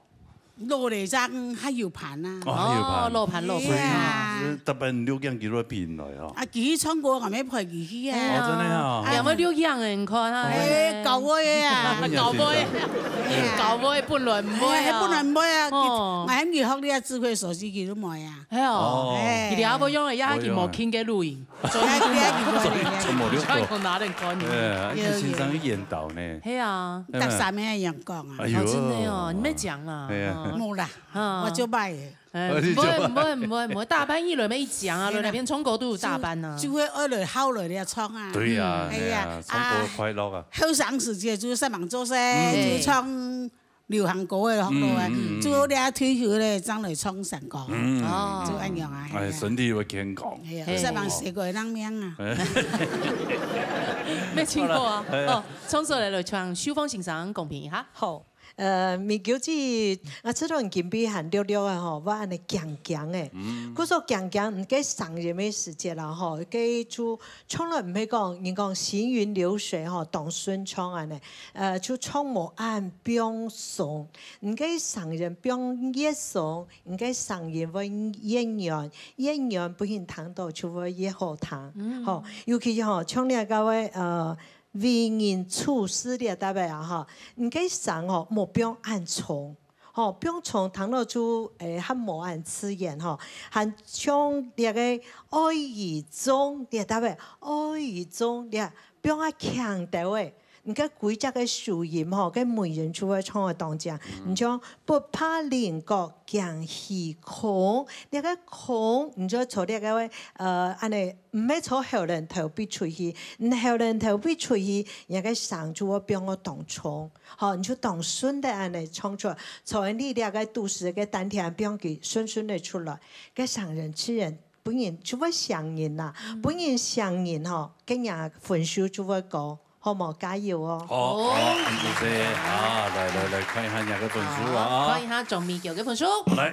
老了正還有伴啊。哦，還有伴。哦，老伴，老伴。所以啊。是逐擺錄影佢都會陪你來哦。啊，佢去唱歌，𠊎乜陪佢去啊。哦，真的啊。哎呀，兩位錄影誒，你看啊。哎，搞我的啊。哎呀，搞我的，哎呀。搞我的本來毋會啊。哎，本來毋會啊，哦。佢，𠊎喊佢學你啊，智慧手機佢都無啊。哎喲，哦。哎。佢這下無用了，也係佢無聽个錄音。 做，做，做無錄過。像有哪能看你？哎，啊，有，佢先生去引導呢。係啊。嗯。逐三个人講啊。哎喲。哦，真的哦，你莫講啦，哎呀。哦。無啦，啊。我就歹个。哎，哦，你就歹。毋會，毋會，毋會，毋會，大班一輪乜一講啊，係啦。輪哪片唱歌都有大班啊。就，就會愛來好來了唱啊。對呀，嗯。哎呀，哎呀，唱歌快樂啊。啊，後生時節就上網做事，嗯。就唱 流行歌个學落啊，嗯，嗯，嗯。最後你退休咧，正來唱山歌。嗯，哦。就恁樣啊，哎，係啊。身體會健康。哎呀，嘿。有啥人寫過人名啊？哎。沒聽過啊。好了，哎。哦，唱出來了，請秀鳳先生公平一下。好，呃，米狗姐，啊，這段金碧還略略啊吼，我恁呢講講誒。嗯。故所講講，你个聲音个時節啦吼，該就從來毋係講，人講行雲流水吼，當順暢恁呢。 呃，就唱無恁放鬆。你个聲音放越鬆，你个聲音會越軟，越軟分人聽到就會越好聽。嗯。吼，尤其吼，像你个，呃，為人處事這搭位啊，吼，你个聲吼，莫放恁重。吼，放重聽到就，誒，還無恁自然吼，還像這个愛與中這搭位，愛與中這放較輕兜誒。 你个規隻个收音吼，該每人就會唱个當正。嗯。你像不怕稜角驚虛空，這个空，你就從這个，呃，恁呢，毋係從喉嗹頭鼻出去，你喉嗹頭鼻出去，你个聲就會放到當重，吼，你就當順个恁呢唱出來，從你這个肚屎个丹田放佢順順个出來，該聲音自然分人就會響應啦，嗯。分人響應吼，該人分數就會高。 好無？加油哦！好，好，恁仔細啊！來，來，來看一下你个分數啊！好，看一下鍾米狗个分數。來。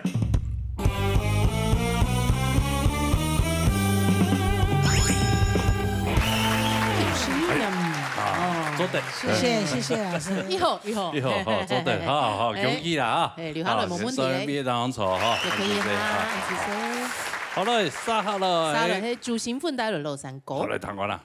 九十一點。哎，啊，哦。做得。謝謝，謝謝老師。以後，以後。以後，好，做得，好，好，哎。恭喜啦啊！哎，留下來，好，無問題。所以別當錯哈，也可以哈，恁仔細啊。謝謝。好了，接下來。接下來，係朱新芬帶來尞山歌。好，來，聽看啦。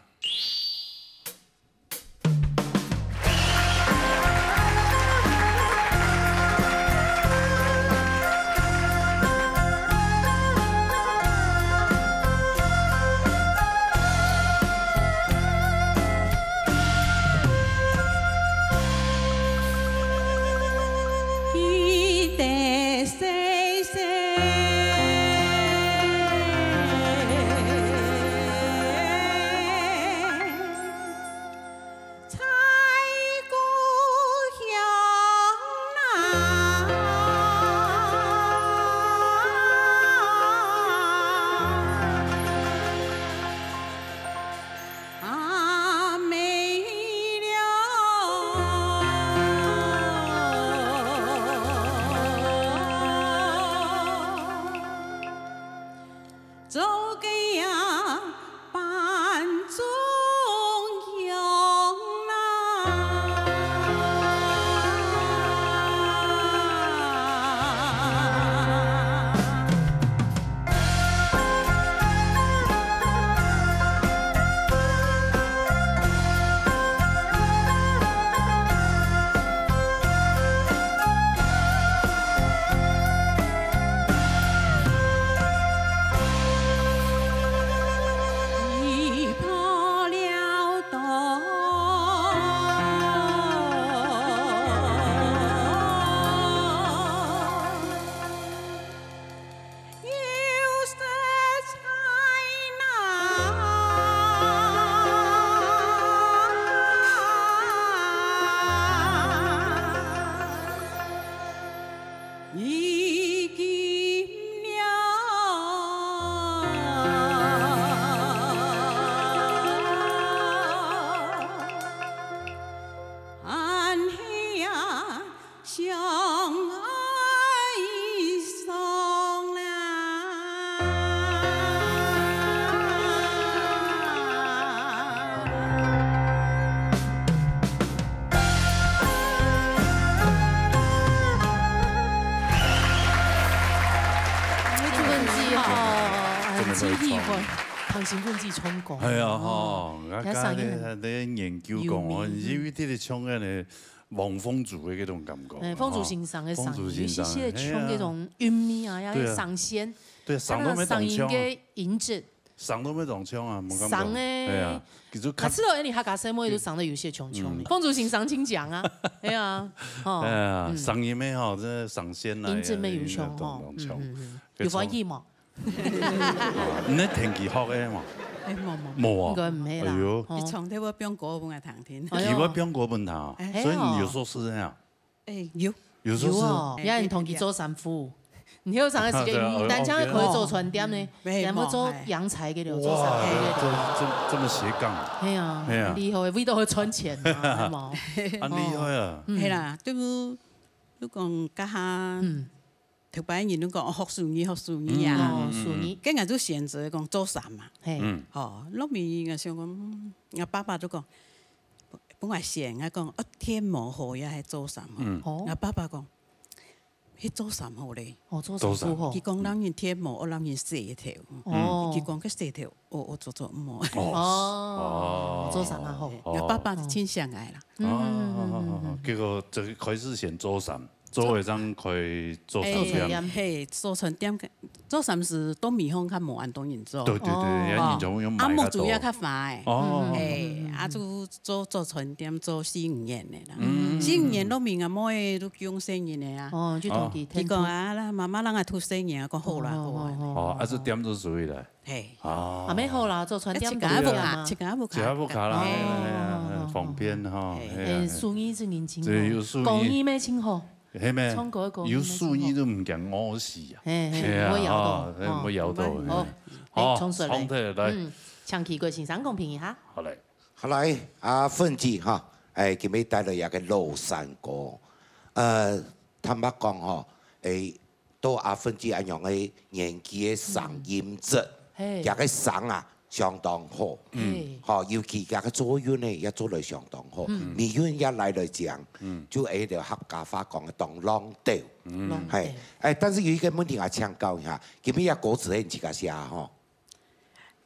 真喜歡聽新聞記唱歌。哎呀，吼，𠊎家己在研究講哦，有味道。你有一點點像該个黃鳳珠的那種感覺。哎，鳳珠先生的聲音，鳳珠先生，有些些像那種韻味啊，呀，對啊。聲線，對啊，聲都沒當像啊。聲音个音質。聲都沒當像啊，無感覺。聲的，哎呀，其實較，啊，知道你客家細妹都聲得有些像像的。嗯。鳳珠先生真強啊，哎呀，吼。哎呀，聲音沒吼，這聲線啊，音質沒有像吼，也，也當，當像。嗯，嗯，嗯。有歡喜無？ 啊，你係天氣學个嘛？哎，無，無。無啊？應該毋係啦。哎喲。吼。佢從頭會唱歌分𠊎聽聽。哎喲。佢會唱歌分你聽啊？哎。所以你有時候是這樣？哎，有。有時候是。有哦，哎，也你同佢做衫褲。你有上个時間，對啊，你單淨可以做餐點呢，哦，對啊。你還要做陽菜个了，做衫褲个了。哇，這，這，這麼斜槓啊。哎呀，哎呀。很厲害，為到會賺錢啊，係無？很厲害啊。哦。嗯。係啦，對不？你講這下，嗯。 頭擺人都講，哦，學手藝，學手藝啊。嗯。哦，手藝。該𠊎就選擇講做衫嘛。嘿。嗯。吼，落尾𠊎想講，嗯，𠊎爸爸就講，分𠊎選，𠊎講，哦，紲毛好也係做衫好。嗯。哦。𠊎爸爸講，係做衫好咧。哦，做衫好。做衫。佢講，人人紲毛，哦，人人洗頭。哦。佢講，該洗頭，哦，哦，做做毋好。哦。哦，做衫啊好。哦。𠊎爸爸就真想愛啦。嗯，嗯，嗯，嗯，嗯。哦，結果就開始選做衫。 做會正開做衫店。哎，嘿，做衫店个，做衫係到尾項較無恁多人做。對，對，對，哦。人就用買較多。啊，目珠也較花誒。哦。嗯，嗯，嗯，嗯。哎，啊，就做，做餐店做四五年个啦。嗯。四五年落尾啊，妹都降細人个啊。哦，就同佢哦。佢講啊，媽媽，人愛渡細人啊，講好啦，哦，好啊。哦，哦，哦。哦，啊，係店做生意來。 嘿。啊。啊，蠻好啦，做餐店哎，自家屋下，都有啊嘛。自家屋下。自家屋下啦，哦。哎呀，哎呀，哦，方便哈，哦。哎，哎呀，哎，手藝真認真哦。對，有手藝。工藝乜真好。係咩？唱歌个工藝乜真好。有手藝都毋驚餓死啊。嘿，嘿，係啊，毋會枵到，哦，哎，哦。毋會枵到，哦。嘿。哎，哦，唱出來。唱出來，來。嗯，請奇怪先生公平一下。好嘞。好來，啊，芬姐哈，哎，今日帶來一個老山歌，呃，坦白講吼，哎， 到阿芬姐恁樣个年紀个聲音質，嗯。嘿。佢个聲啊，相當好。嗯。嘿。吼，尤其佢个做韻呢，也做得相當好。嗯。尾韻也來得靚，嗯。就係該條客家話講个當浪調。嗯。浪調。嘿，哎，但是有一個問題，𠊎請教一下，今日這歌詞係你自家寫吼？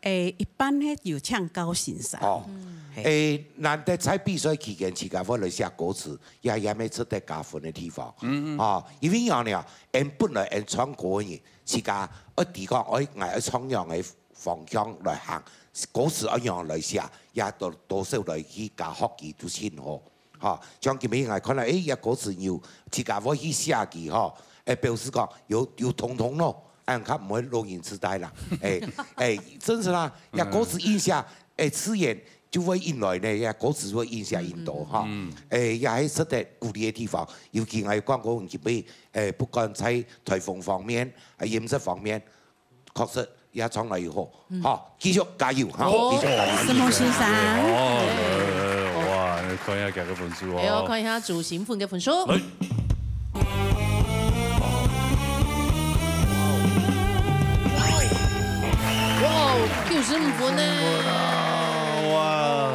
誒，一般係有請教先生。哦。嗯。嘿。誒，難得在比賽期間，自家會來寫歌詞，也，也係值得加分个地方。嗯，嗯。哦，因為仰呢，𠊎本來𠊎唱歌个人，自家愛知講，愛，𠊎愛唱仰个方向來行，歌詞愛仰來寫，也多，多少來去加學習就盡好。 吼，像今日𠊎看到，誒，這歌詞有自家會去寫佢吼，誒，表示講有，有通通咯，恁樣較毋會老人痴呆啦。誒，誒，真係啦，這歌詞印象，誒，自然就會引來呢，這歌詞會印象引到哈。嗯，嗯。誒，也係值得鼓勵个地方，尤其𠊎講過，今日，誒，不管在台風方面，啊，音質方面， 確實也唱來又好，嗯。好，繼續加油哈，哦，繼續加油。承蒙先生。哦，來，哇，你看一下佢个分數哦。哎喲，看一下朱新芬个分數。來。哇，九十五分呢。哇。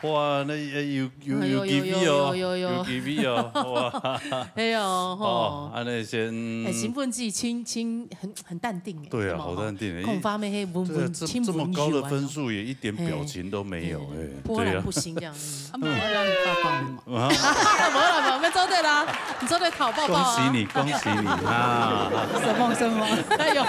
哇，該，呃，有，有，哎喲，有機會哦，有，有，有，有。有機會哦，哇。哎喲，吼。哦，恁樣先。哎，新芬姐，輕，輕，很，很淡定哎，對啊，有沒有？好淡定哎。恐怕沒黑文文，對啊，這，輕文這麼高的分數也一點表情都沒有，嘿，哎，波瀾不興這樣。對啊。啊，無啦，無啦，無啦，做得啦，你做得討抱抱啊。恭喜你，恭喜你啊！什麼，什麼？哎喲。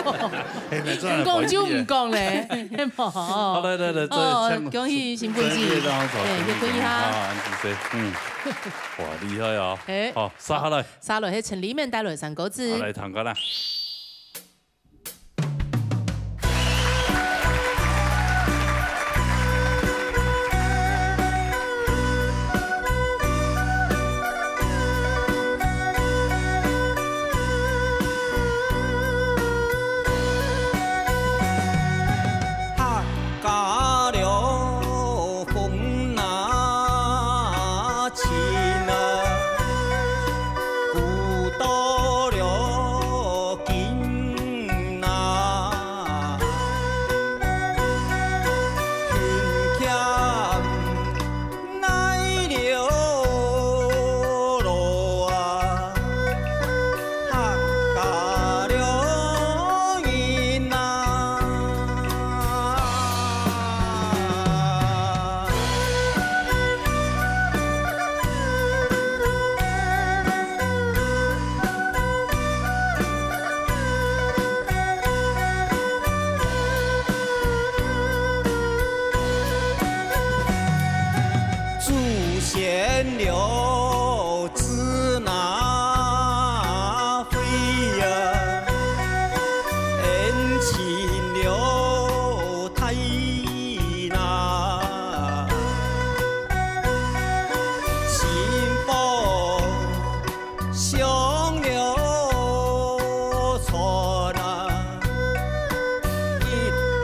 哎，沒錯，你講就毋講咧，係無？好，來，來，來，這哦，請，恭喜 新芬姐。這個讓我找陳奕迅一下。哎，你可以哈。啊，你這，嗯。哇，厲害哦。哎。好，續下來。續下來，係陳立明帶來山歌子。好，來，聽歌啦。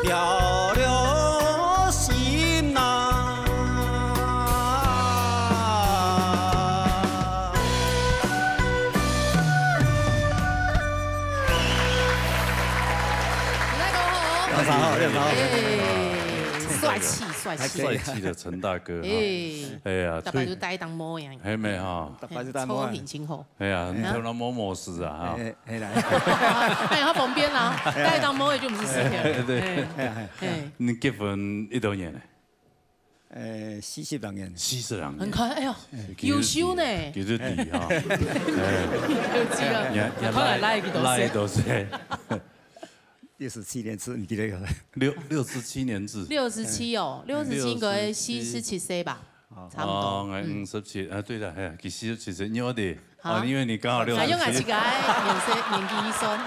跳了心呐。大家好。大家好，大家好。哎，帅气，帅气。帅气的陈大哥哈。哎，哎呀，大家就戴一頂帽一樣。係無哈？大家就戴帽啊。嘿，超型真好。哎呀，哎呀。頭腦摸摸時啊哈。哎，哎來。哎，較方便啦，戴一頂帽也就毋使事體了。對。哎，哎呀，哎呀。哎，你結婚幾多年了？呃，四十六年。四十六年。很快，哎呦，其實優秀呢。其實你哈，哎，有這個，你你看來來幾多歲？來幾多歲？六十七年次，你記得有？六六十七年次。六十七哦，六十七應該四十七歲吧，差不多。哦，哎，五十七啊，對了，哎，其實其實你有點，啊哦，因為你剛好六十七。還用俺自家年歲年紀一算。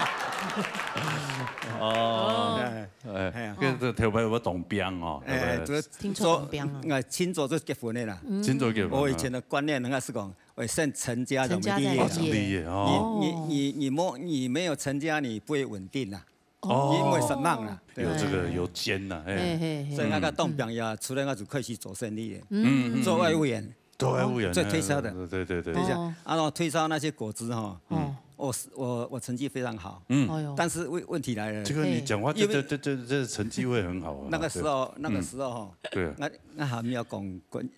哦，哎，哎哎呀，這這頭擺有當兵哦，哎，對不對？這聽說當兵啊。我清楚這結婚的啦。嗯真做結婚啊。我以前的觀念，人家是講，會先成家成才會立業啦。家才立業。立業哦。你你你沒你沒有成家，你不會穩定啦，哦你會失望啦。對有這個有奸呐，哎，嘿嘿嘿，所以那個當兵呀，出來那就開始做生意的，嗯，做外務員。都外務員，做推銷的對對對對等一下哦，然後推銷那些果汁哈，哦，我是我我成績非常好，嗯但是問問題來了，這個你講話，因為這這這這成績會很好啊。那個時候那個時候哈，對，那那還沒有講講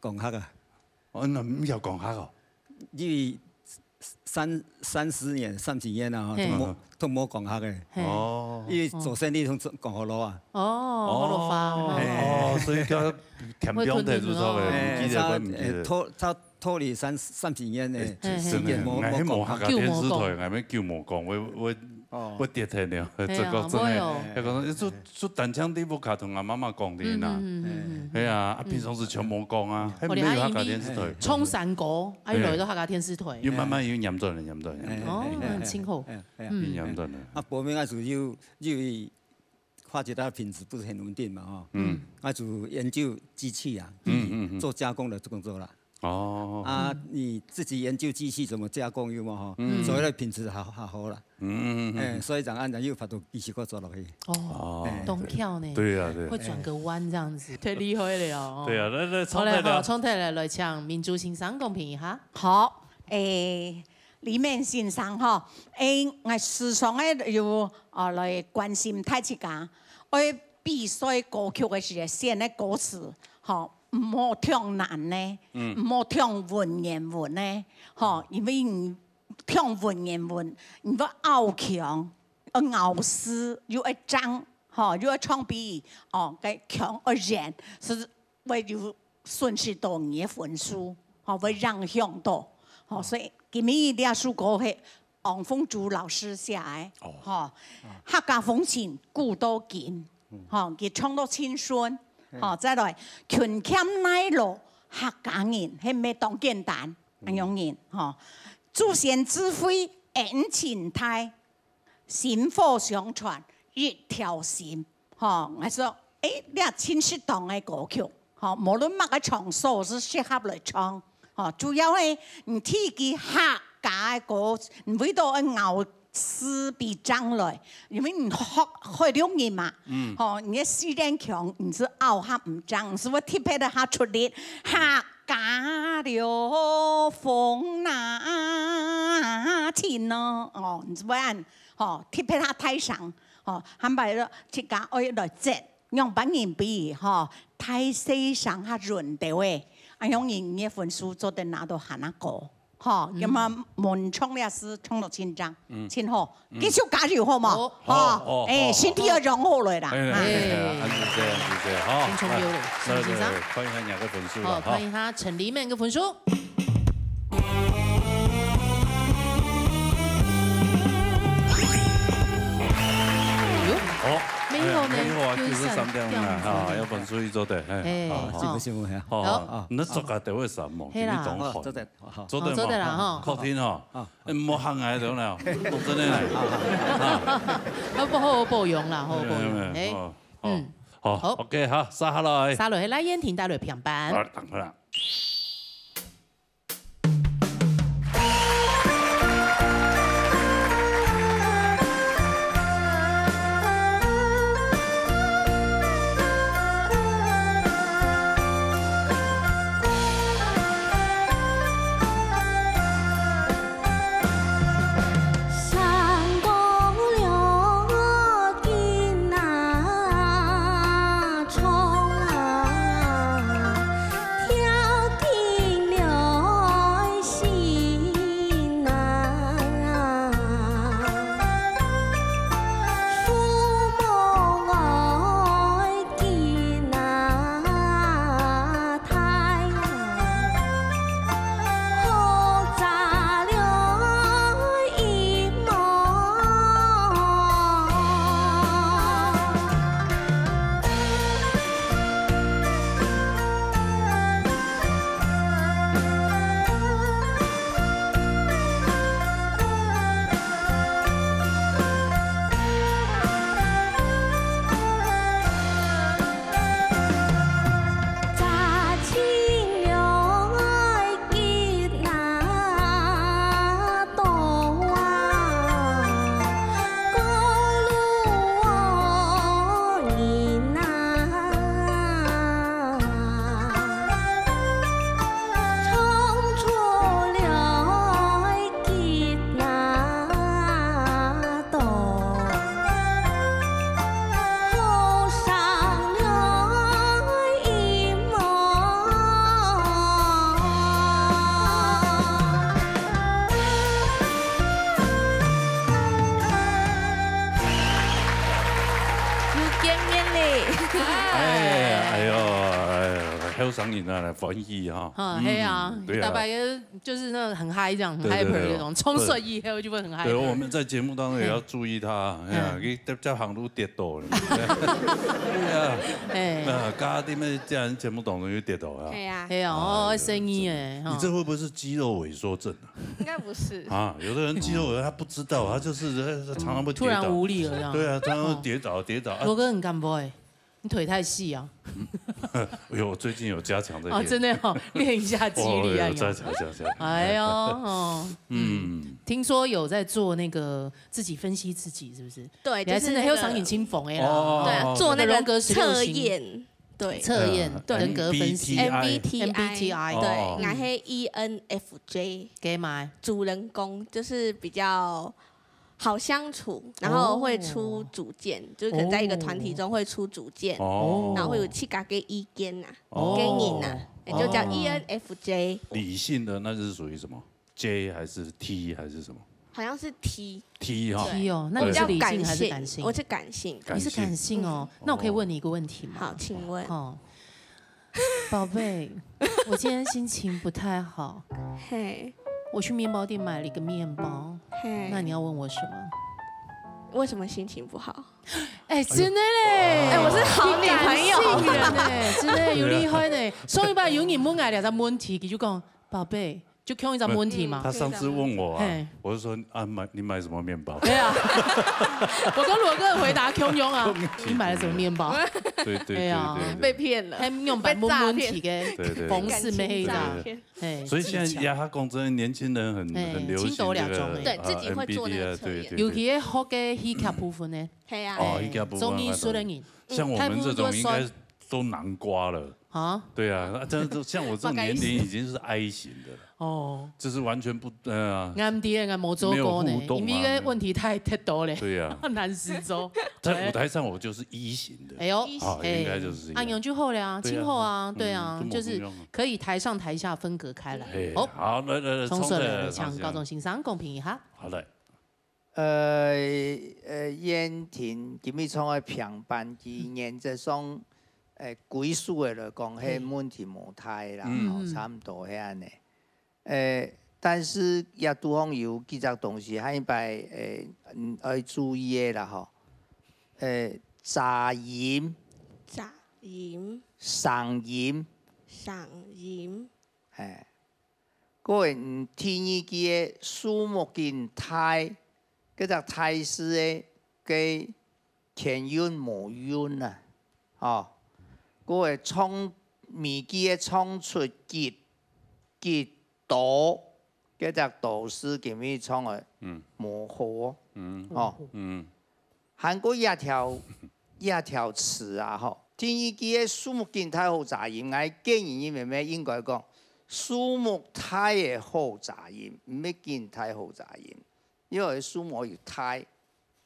講那個，哦，那你要講客哦。因為三三十年、三十年啊，嘿都無都無講客个，嘿，哦，因為做生意通講學老啊。哦，學老話，哦哦哦，所以叫田中的入頭的，哎，唔記得，差我唔記得。哎，拖差拖你三三十年呢，哎，嘿真的，也無我還無無講客家電視台，還沒救無講，我我哦我跌忒了，哎呀這個真的，無喲要講，哎，做做單槍地不卡同阿媽媽講的嗯啦。嗯嗯哎呀，啊，平常時全無講啊，還我沒有客家哋還因為電視台。衝山歌，啊，又來到客家電視台。又慢慢又嚴重了，嚴重了，哦，很辛苦。哎哎嗯又嚴重了。啊，伯明啊，就又又發覺他品質不是很穩定嘛，哈，嗯那就研究機器啊，嗯嗯嗯做加工的工作啦。哦，啊，你自己研究機器怎麼加工，有無哈？嗯所謂的品質好好好了，嗯嗯嗯哎，所以講，啊，又發到機器過做落去。哦，哦，當巧呢。對呀對呀會轉個彎這樣子，太厲害了哦。對呀，來來，好嘞，好，唱來了。唱起來來請明珠先生公平一下。好，誒，李敏先生吼，誒，𠊎時常誒有哦來關心大自家，愛比賽歌曲个時節選个歌詞，吼，毋好忒難呢，毋好忒文言文呢，吼，因為你忒文言文，你會拗腔，愛咬字，又愛正，吼，又愛唱比，哦，該腔愛圓，是 會有損失到你个分數，吼，會影響到，吼，所以今日這首歌係王鳳珠老師寫个，吼，客家風情古到今，吼，佢唱到盡順，吼，再來勤儉耐勞客家人係毋係當簡單，恁樣人，吼，祖先智慧恩情大， 薪火相傳一條心。吼，𠊎說，誒，這盡適當个歌曲，吼，無論麼个場所係適合來唱，吼，主要係你提起客家个歌，你為到愛咬字比正來，因為你學海陸人嘛，吼，你个四縣腔，你係拗較毋正，你係會特別个較出力，客家了風那情哦，哦，你係會恁 吼，特別較大聲，吼，還擺了自家愛來接，仰般人比，吼，大細聲較輪到誒，恁樣人个分數做得拿到還較高，吼，那麼門唱了是唱到盡正，盡好，繼續加油好無？好吼，好好誒，身體要養好來啦，哎，啊。哎，哎，就這樣，就這樣，好。真重要了來是不是這樣來來，看一下哪個分數好，了，哈。看一下陳李敏个分數。哎呦，好，沒有呢，哎，沒有啊，有九十三點五啊，三點五哈，要分數一做的，哎，哎好好好是不是我呀？好，好好，那這個得為什麼？嘿啦你懂好哦，做得，好，哦做得啦哈好聽哈，哎，莫行哎，懂了，講真的啦，啊，不好好保養啦，好好保養，沒有沒有哎，哦嗯，好，好，OK，好，接下來，下落係賴燕婷帶來評判。好，等會啦。见面咧。哎，哎呦，哎呦，后生人啊，来欢喜哈。啊，嗯嘿啊，对啊，大白就是那种很嗨这样，很 对对 hyper 对那种，冲水以后就会很 hyper。对，我们在节目当中也要注意他，哎呀，嗯你在在行路跌倒了，对啊，哎，那刚刚你们这样节目当中有跌倒啊，系啊，哎呀，哦，生意哎，哈你这会不会是肌肉萎缩症啊？应该不是。啊，有的人肌肉萎缩他不知道，他就是常常会跌倒，突然无力了这样。对啊，常常会跌倒跌倒啊。罗哥很干杯，你腿太细啊。哎呦，我最近有加强这哦，点，真的哦，练一下肌哦，力啊。有加强加强，哎呦，哦，嗯，听说有在做那个自己分析自己，是不是？对，你还真的就是那个还有上引清风哎啦。哦对啊，做那个人格十六型测验，对，测验嗯人格分析 MBTI MBTI， MBTI 哦对，然后 ENFJ 给买。主人公就是比较好相处，然后会出主见，就是可能在一个团体中会出主见，哦，然后会有自家个意见呐，哦个人呐，也就叫哦 ENFJ。理性的那是属于什么？J 还是 T 还是什么好像是 T， ？T 哈，对哦，那我比较你是理性还是性，感性？我是感性。感性你是感性哦，那我可以问你一个问题吗？好，请问，哦，宝贝，我今天心情不太好，嘿，我去面包店买了一个面包，嘿，那你要问我什么？为什么心情不好？哎，真的嘞！哎，我是好女朋友。你感性人呢，真的有厉害呢。上一擺有人問𠊎這隻問題，佢就講，寶貝，就共一隻問題嘛。他上次问我啊嘿，我就说啊，买你买什么面包？对啊，我跟罗哥的回答共樣啊。你买了什麼麵包？对对哎呀对对对，被骗了，還用白問問題个对对方式咩？对个诈骗。嘿，所以现在技巧呀，他讲真的，年轻人很哎很流行这个輕度了解呃对自己会做那个 MBTI，测验对对尤其个學个戲劇部分呢，嘿啊，哦，应该不中意說的人像我们这种应该都南瓜了。啊，对啊，那真的都像我这种年龄已经是 I 型的了，哦，就是完全不，嗯啊，俺毋知，俺無做過呢，沒有互動啊因為个問題太太多咧，对呀，難死做。在舞台上我就是 E 型的，哎呦，啊，哎应该就是一样啊，有句話咧啊，對啊今後啊，對啊，嗯就是這麼不一樣啊可以台上台下分隔開來嘿。好，好，来来来，從衝出來這請高中先生公平一下。好來，呃呃，燕婷今日創个評判，佢原則上，呃，歸屬个來講，嘿係問題無大啦，嗯吼，差毋多係安尼。呃，但是也拄好有幾隻東西，下一擺，呃，嗯，愛注意个啦吼。呃，雜音、雜音、聲音，聲音、嘿，各位，嗯，第二句个樹木緊大，該隻大字个个乾韻無韻啊，吼，各位，唱尾句个唱出幾幾多，該隻多字今日唱个嗯無好哦，嗯吼。嗯，還過這條這條詞啊，吼，第二句个樹木緊大好雜音，𠊎建議你妹妹應該講樹木大个好雜音，毋係緊大好雜音，因為樹木有大，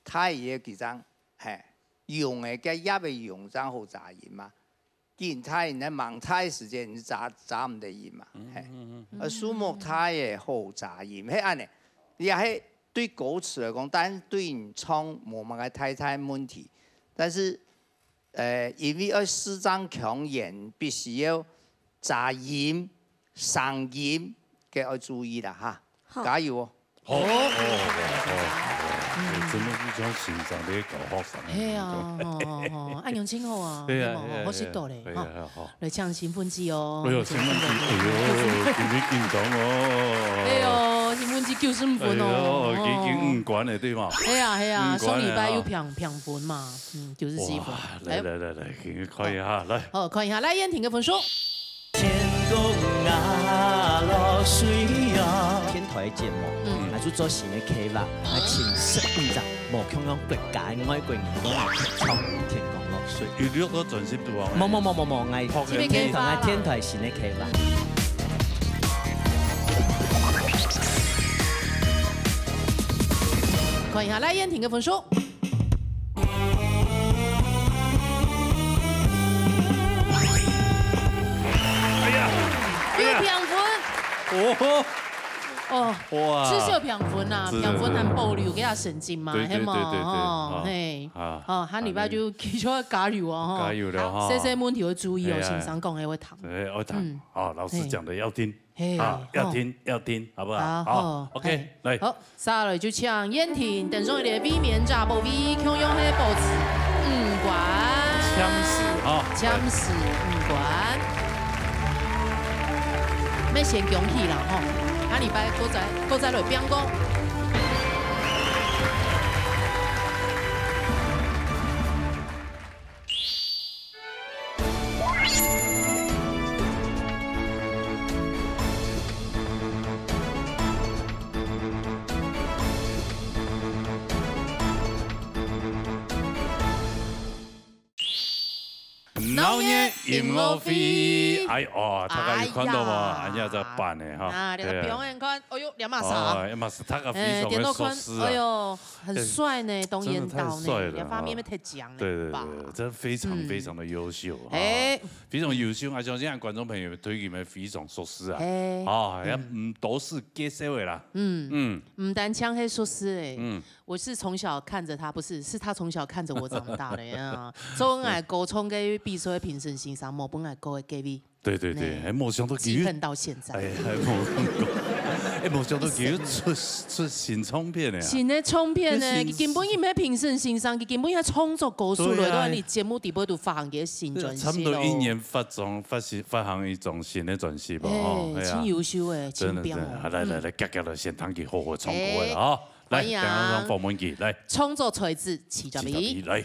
大个幾張，嘿，用个个葉个用張好雜音嘛。緊大，你在忙大个時間，你雜雜毋得音嘛，嘿。啊，樹木大个好雜音，係安尼，也係對歌詞來講，但對你唱無麼个太大問題。但是，呃，因為愛視障腔眼，必須要雜音、聲音，个愛注意啦哈。好加油哦！好，哦，好，好，好，真的是像先生咧教學生。係啊，吼吼吼，恁樣真好啊，對啊，係無對啊好識到咧，對吼，啊，好。來請新聞機哦，哎呦，新聞機，哎呦，今天緊張哦。哎呦，新聞機九十五分哦，哎呦，已經五關了，對嗎？係啊係啊，嗯上禮拜關了有評評分嘛，嗯，九十七分哇，，來來來來，給你看一下，來。好，看一下賴燕婷个分數。天公啊，落水啊。天台个節目，嗯還係做新个計劃，還請十五隻無共樣國家个外國人，攏來唱天公落水。有六個專輯度啊。無無無無無，𠊎好天台，𠊎天台新个計劃。看一下賴燕婷个分數。哎呀，哎呀，有評分。哦，哦，哇，至少評分啊，是，評分還保留給他神經嘛，對，對，係無？對，對，對，吼，啊，嘿，啊，好，下禮拜就繼續加油哦，吼。加油了，吼。好，細細問題愛注意哦，係啊。先生講个愛聽。對，愛聽。嗯。好，老師講的要聽。嘿。啊，要聽，嘿，好。要聽，好不好？好，好，好，OK，嘿。來。好，接下來就請燕婷，等上一個衛冕者寶貝，共樣係保持五關。搶手，哈。搶手五關。 愛先恭喜啦吼，下禮拜閣再，閣再來拼過。 鬧熱音樂會，哎喲，大家有看到無？哎呀。恁樣在辦的哈。啊，這個表演看，哎喲，兩碼事啊。哦，兩碼事，大家非常的熟識啊。哎，點到看，哎喲，很帥呢，哎，東岩島呢，真的太帥了，也方面要得獎了吧？對，對，對，對，真的非常，嗯。非常的優秀啊。哎。非常優秀啊，相信觀眾朋友對佢們非常熟識啊。哎。哦，嗯。也，嗯，都是介紹的啦。嗯。嗯。毋單淨係熟識欸。嗯。 我是從小看著他，不是，是他從小看著我長大的呀。做𠊎高中个畢業比賽評審先生，無分𠊎過个機會。對，對，對，呢，還無想到佢，記恨到現在。哎，還無，哎，無想到佢出，出新唱片了呀。新的唱片呢，那新，佢根本就毋係評審先生，佢根本就創作歌手了，對啊。都在你節目底背都發行个新專輯咯。對啊，差不多一年發張，發行，發行一張新的專輯吧，哎，吼，哎呀。真優秀欸，真的，真的。真棒哦。好，來，來，嗯。來，遽遽來，先聽佢好好唱歌了，哎，吼。 來，歡迎。等下讓訪問佢，來。創作才子，徐佳琪。徐佳琪，來。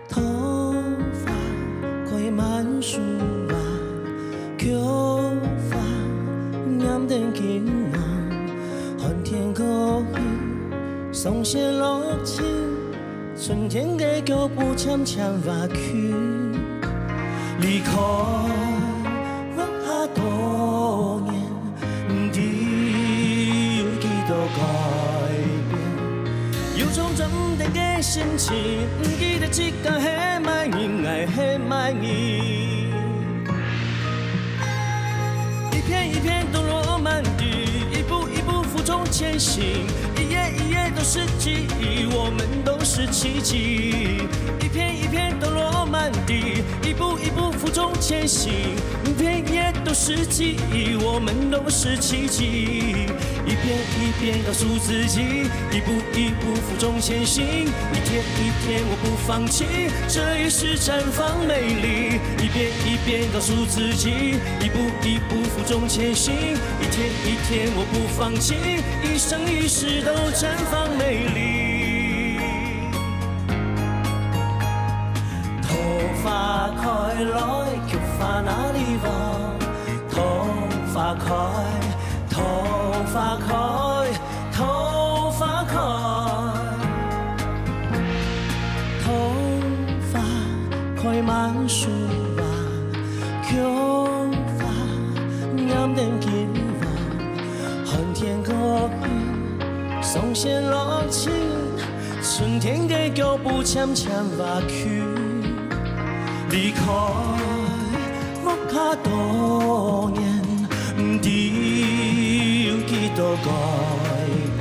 桃花開滿樹椏，菊花染等金黃。寒天過去，霜雪落盡，春天个腳步漸漸滑去。離開屋下多年， 毋知有幾多改變，有種沉重个心情，毋記得自家係麼人，𠊎係麼人。一片一片都落滿地，一步一步負重前行，一頁一頁都是記憶，我們都是奇蹟。一片一片都落滿地，一步一步負重前行，一片一頁都是記憶，我們都是奇蹟。 一遍一遍告訴自己，一步一步負重前行，一天一天我不放棄，這也是綻放美麗。一遍一遍告訴自己，一步一步負重前行，一天一天我不放棄，一生一世都綻放美麗。 桃花開來，菊花哪裡望？桃花開，桃花開，桃花開。桃花開滿樹椏，菊花染等金黃。寒天過去，霜雪落盡， 春天个腳步漸漸滑去，離開屋下多年，毋知有幾多改變。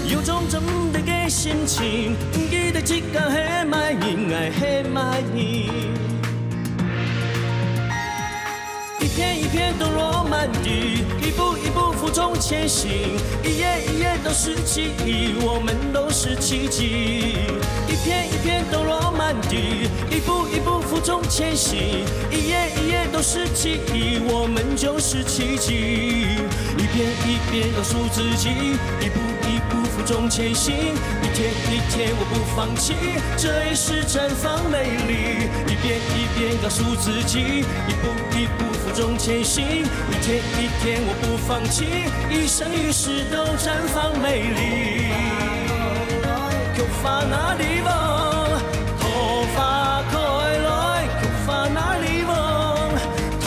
有種沉重个心情，毋記得自家係麼人，𠊎係麼人。 一片一片都落滿地，一步一步負重前行，一頁一頁都是記憶，我們都是奇蹟。一片一片都落滿地，一步一步負重前行，一頁一頁都是記憶，我們就是奇蹟。一遍一遍告訴自己，一步一步負重前行，一天一天我不放棄，這也是綻放美麗。一遍一遍告訴自己，一步一步負重前行，一天一天我不放棄，一生一世都綻放美麗。菊花哪裡望？桃花開來，菊花哪裡望？桃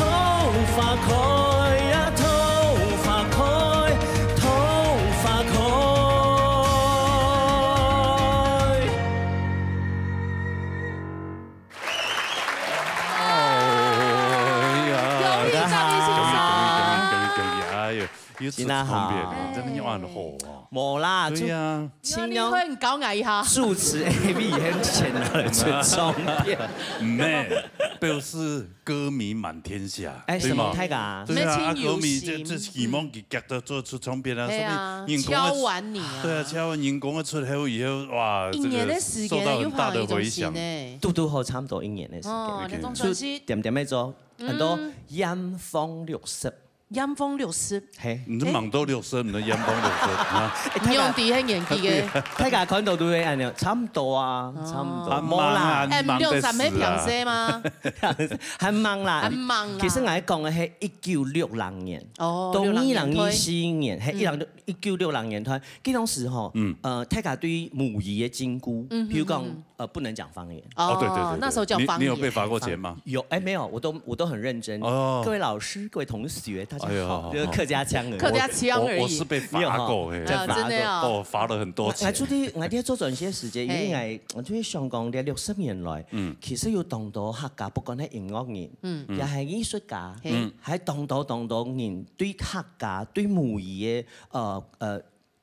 真好。真个有恁好哦。無啦，對呀。就請了你會很高矮一下。主持A V很簡單的出唱片。毋係，表示歌迷滿天下，哎，對嗎？什麼大家？對啊，啊，歌迷就，就希望佢夾得做出唱片啊，對啊，所以人工的敲碗你啊。對啊，敲碗人工个出口以後，哇，一年的時間，這個受到很大的回響。又好像一種新欸。堵堵好差不多一年的時間。哦，那種專輯。就點點在做，很多艷芳六十。艷芳六十。嘿。你這忙到六十，你的艷芳六十啊？你用第一个年紀个。大家看到都會恁樣，差不多啊，差不多。啊，無啦。忙啊，M六十个平時嗎？還忙啦。還忙啦。其實𠊎講个係一九六零年，哦，到二零二四年，六零年代。係一零，一九六零年代，該當時吼，嗯。呃，大家對母語个禁錮，嗯哼，譬如講，嗯哼。呃，不能講方言。哦，對，對，對，對。那時候叫方言。你，你有被罰過錢嗎？有，哎，沒有，我都，我都很認真。哦。各位老師，各位同學，大家好，哎呦，就是客家腔而已。客家腔而已。我，我是被罰過，沒有哈。嘿。啊，真的哦。哦，罰了很多錢。𠊎，𠊎出去，𠊎在做轉型个時節，因為，嘿。𠊎，𠊎就會想講，這六十年來，嗯。其實有當多客家，不管係音樂人，嗯。也係藝術家，嘿。嗯。還當多當多人對客家、對母語个，呃，呃，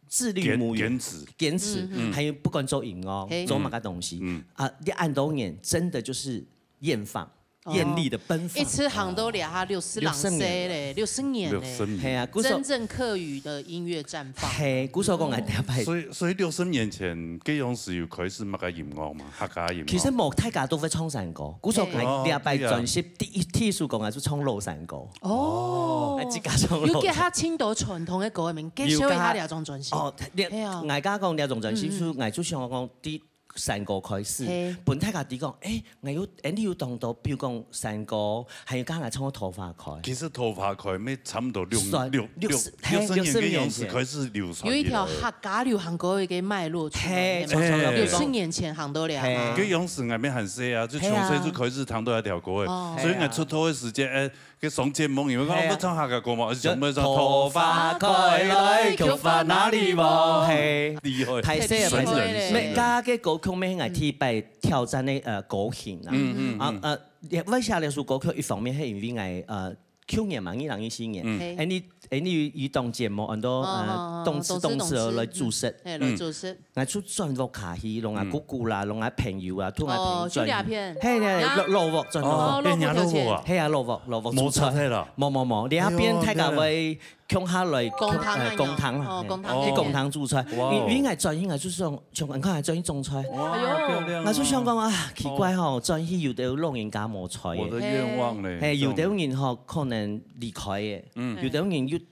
致力於母語，堅，堅持。堅持，嗯，嗯。還有不管做音樂，嘿。做麼个東西，嗯。啊，你恁多年真的就是豔訪，哦。豔麗的奔訪。一直行到這下六十零歲咧，六十年咧。六十年。係啊，故所真正客語的音樂綻放。係，故所講𠊎頭擺。所以，所以六十年前，該當時有開始麼个音樂嗎？客家音樂？其實無，大家都會唱山歌，故所𠊎，嘿。哦，這擺專輯第一，第一首歌𠊎就唱老山歌。 哦。哎，自家唱落。有結合當多傳統个歌个名，介紹一下這張專輯。有加，哦，你，係啊。𠊎剛剛講這張專輯，嗯，嗯。係𠊎就想講，對山歌開始，嘿。分大家知講，哎，𠊎有，哎，你有當多，比如講山歌，還有剛剛唱个桃花開。其實桃花開，乜差不多六，算，六，六十，六，嘿，六十年，六十年前。該當時開始流傳起來个。有一條客家流行歌个脈絡出來，嘿，對嗎？傳承落去。六十年前行到這下。嘿。該當時𠊎乜還細啊，就從細就開始聽到這條歌个，嘿啊。哦。所以𠊎出道个時節，哎， 該上節目，因為講，嘿啊。愛唱客家歌嘛，而且全部唱桃花開來，菊花哪裡無？嘿。厲害。太細了，太細了。神人，神人。客家个歌曲乜係𠊎第一擺挑戰个，呃，歌型啊。嗯，嗯，嗯。啊，呃，為啥這首歌曲一方面係因為𠊎，呃，舊年嘛，二零二四年，嗯。嘿。哎，你，哎，你有當節目，很多，呃，哦，哦，哦，動詞，動詞，動詞，動詞，來主持。嗯。嘿，來主持。嗯。 𠊎就轉屋下去，摎𠊎姑姑啦，嗯。摎𠊎朋友啊，同𠊎朋友轉。哦，去這片。嘿，嘿，啊？老，老屋，轉老屋。哦，老屋。哎，你老屋啊？嘿啊，老屋，老屋煮菜。無拆忒啦？無，無，無，這片大家會共下來，公廳啊，呃，公廳啊，哦，嘿。公廳。去公廳煮菜。哇哦。因為，因為𠊎轉去，𠊎就想，想，你看，𠊎轉去種菜。哇，哎喲。漂亮啊。𠊎就想講啊，奇怪吼，哦。轉去有兜老人家無菜个。我的願望嘞，嘿，有兜人吼，可能離開个，嗯。有兜人又歇，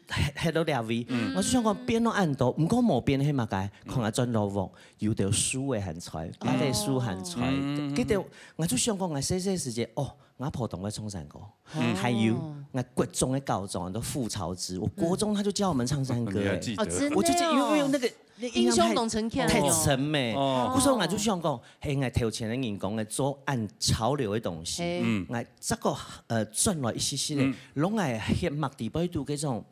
歇到這位。嗯。𠊎就想講，變到恁多，毋過無變係麼个？ 看𠊎轉老屋，有兜樹仔還在，嗯。別个樹還在。嗯。該兜，𠊎就想講，𠊎細細時節，哦，𠊎婆當會唱山歌。嗯。還有，𠊎國中个校長，都傅朝之，我國中他就教我們唱山歌，哎。你還記得？哦，真的哦。我就記，因為，因為那個你印象當深刻哦。太深咩。哦。故所𠊎就想講，嘿，𠊎頭前个人講个做恁潮流个東西，嘿。嗯。𠊎這個，呃，轉來一息息个，嗯。攏愛歇默地背肚該種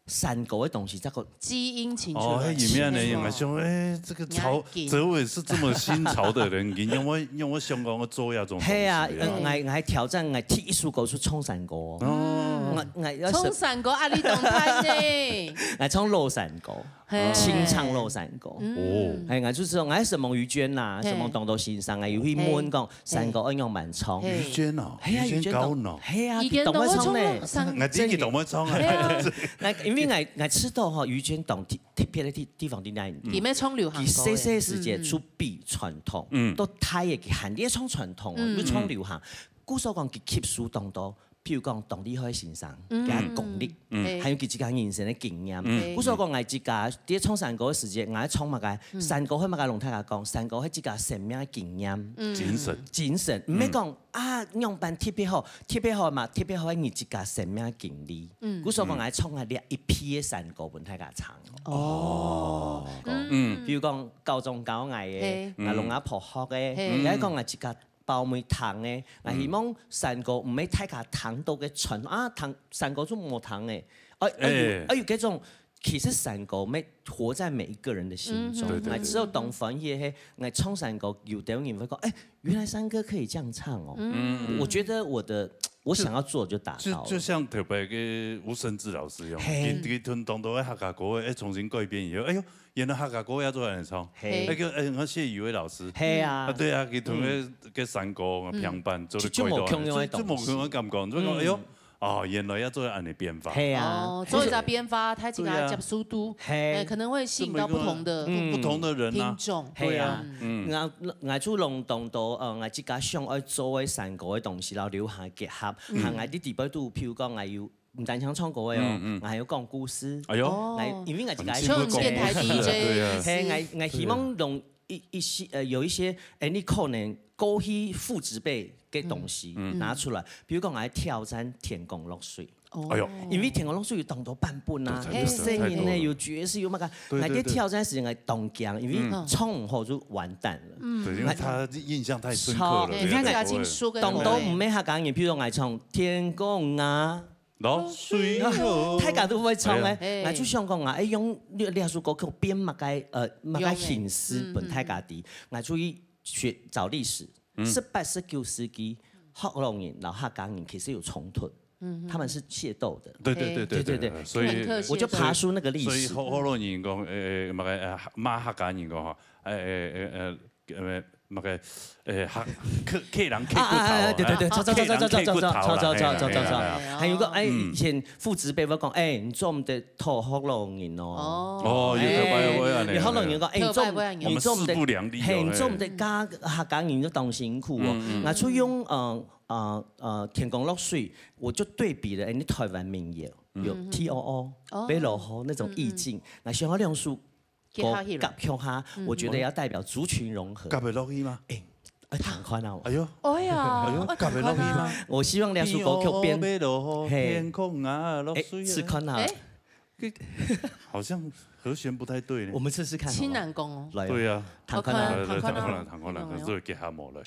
山歌个東西，這個基因情緒哦，亂。係，因為恁樣，𠊎想，哎，這個潮，哲偉是這麼新潮的人，你讓𠊎，讓𠊎想講𠊎做這種東西啊。係啊，呃，𠊎，𠊎挑戰，𠊎第一首歌就唱山歌哦。哦。𠊎，𠊎愛唱山歌壓力當大呢。𠊎唱老山歌，嘿。清唱老山歌。嗯。哦。哎，𠊎就係講，𠊎係問于娟啦，嘿。什麼當多先生啊，有去問講， 山歌愛仰般唱。嘿。于娟哦，係啊，于娟當，于娟高呢。係啊，佢當會唱呢。于娟當會唱山，𠊎知佢當會唱啊。係啊。𠊎，因為𠊎，𠊎知道吼，于娟當特，特別个地，地方在哪裡。佢乜唱流行歌个。佢細細時節就比傳統，嗯。都大个佢還在唱傳統哦，嗯。又唱流行。故所講佢吸收當多，譬如講當厲害个先生，嗯。佢个功力，嗯。還有佢自家人生个經驗。嗯。故所講，𠊎自家在唱山歌个時節，𠊎唱麼个，嗯。山歌係麼个，摎大家講，山歌係自家生命个經驗。嗯。精神。精神，毋係講 啊，仰般特別好，特別好嘛，特別好係你自家生命个經歷。嗯。故所講，𠊎唱啊這一批个山歌分大家唱。哦。哦。嗯。比如講，校長教𠊎个，嘿。𠊎摎𠊎婆學个，嘿。也係講𠊎自家包尾聽个，𠊎希望山歌毋係大家聽到个傳，啊，聽，山歌就無聽个。哎，哎，有，哎。哎，有這種 其實山歌乜活在每一個人的心中。嗯哼。對，對，對。𠊎只有當歡喜个係，𠊎唱山歌，有兜人會講，哎，原來山歌可以這樣唱哦。嗯。我覺得我的我想要做就达到了。就就像特别个吴盛智老师一样，嘿。佢佢同当多个客家歌个，哎，重新改编以后，哎哟，原来客家歌要做来唱，嘿。那个哎，那谢宇威老师，嘿啊。啊，对啊，佢同个个山歌啊，嗯。平板做个改动，就就无共样的东西。就就无共样的感觉，就讲，嗯。哎哟，哦，原来要做安尼变化。嘿啊。哦，做一下变化，他这个接受度，对啊。嘿。哎，可能会吸引到不同的这么一个不不同的人啊，听众。对啊，嘿啊。嗯。嗯。 𠊎，𠊎就弄當多，呃，𠊎自家想愛做个山歌个東西，然後流行結合，嗯。還𠊎在底背肚，譬如講，𠊎有，毋單淨唱歌个哦，嗯，嗯。𠊎還有講故事。哎喲。哦。𠊎，因為𠊎自家很辛苦。像電台D J个意思。對啊。嘿，𠊎，𠊎希望弄一，一些，呃，有一些，哎，你可能過去父執輩个東西嗯。嗯。拿出來，比如講，𠊎挑戰天公落水。 哦。哎喲。因為天公落水有當多版本啊，對，對，有聲音呢，太多了。有爵士，有麼个，對，對，對。𠊎在挑戰時間，𠊎當驚，因為嗯。唱毋好就完蛋了。嗯。對，因為他印象太深刻了，超，對，對，對，對。當多毋係客家人，譬如講，𠊎唱天公啊，落水哦。大家都會唱欸，哎喲。𠊎就想講啊，哎，用這，這首歌曲變麼个，呃，麼个形式，用欸。分大家知。嗯，嗯，嗯。𠊎就去學，找歷史，嗯。十八、十九世紀，學老人摎客家人其實有衝突。 嗯哼。他們是械鬥的。對，對，對，對，對，對，對，對，所以很客氣的。我就爬梳那個歷史。所以學，學老人講，呃，麼个，呃，罵客家人講吼，呃，呃，呃，呃，麼个，呃，客，客人客骨頭啊，啊，啊，啊，對，對，對，客人客骨頭啦，嘿啦，嘿啦，嘿啦。還有個，哎，嗯。以前父執輩會講，哎，你做毋得討學老人哦。哦。哦，有特別會恁樣。哎，有學老人講，哎，你做毋，特別會恁樣。你做毋得，我們勢不兩立哦，嘿，你做毋得教客家人就當辛苦哦。嗯，嗯。那就用，呃， 呃，呃，天公落水，我就對比了，哎，你台灣民謠，嗯。有T O O，哦。飛落雨那種意境，嗯，嗯。來選好兩首歌，結合起來。合共下，嗯。我覺得要代表族群融合。合得落去嗎？哎，哎，同款啊。哎喲。哎呀，哎喲，哎，合得落去嗎？同款啊。我希望兩首歌曲變，T O O飛落雨，嘿。天公啊，落水啊。哎，試看啊。哎。 好像和弦不太對呢。我們試試看好不好？盡難講哦。來哦。對啊。同款啊。好，同款啊。同款啊，同款啊，可是結合無來。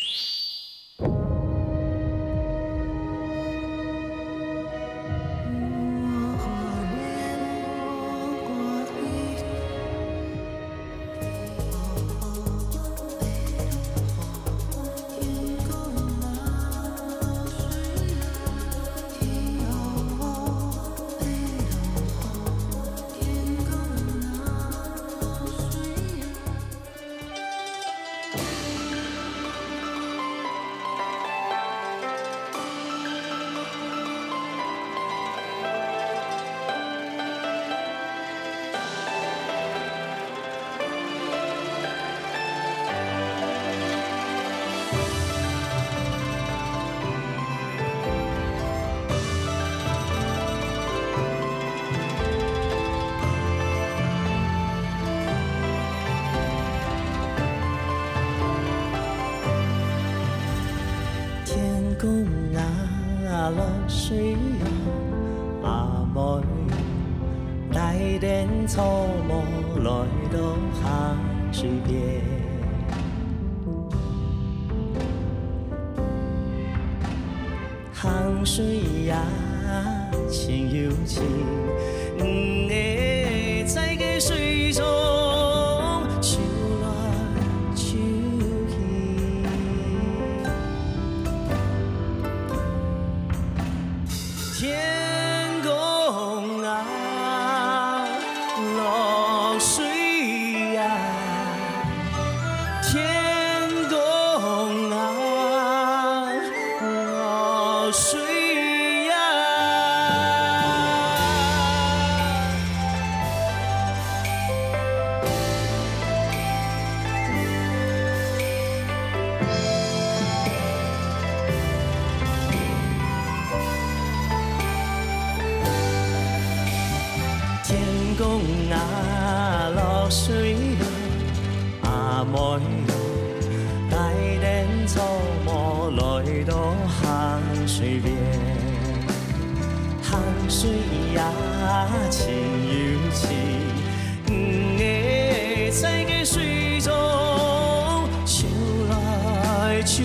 天公啊，落水啊，阿妹，帶等草帽來到溪水邊。 溪水啊，清又清，魚仔在該水中泅來泅去。天公啊，落水啊， 天公啊，落水啊。天公啊，落水啊， 阿妹喲，帶等草帽來到溪水邊。溪水啊，清又清，魚仔在該水中泅來泅去。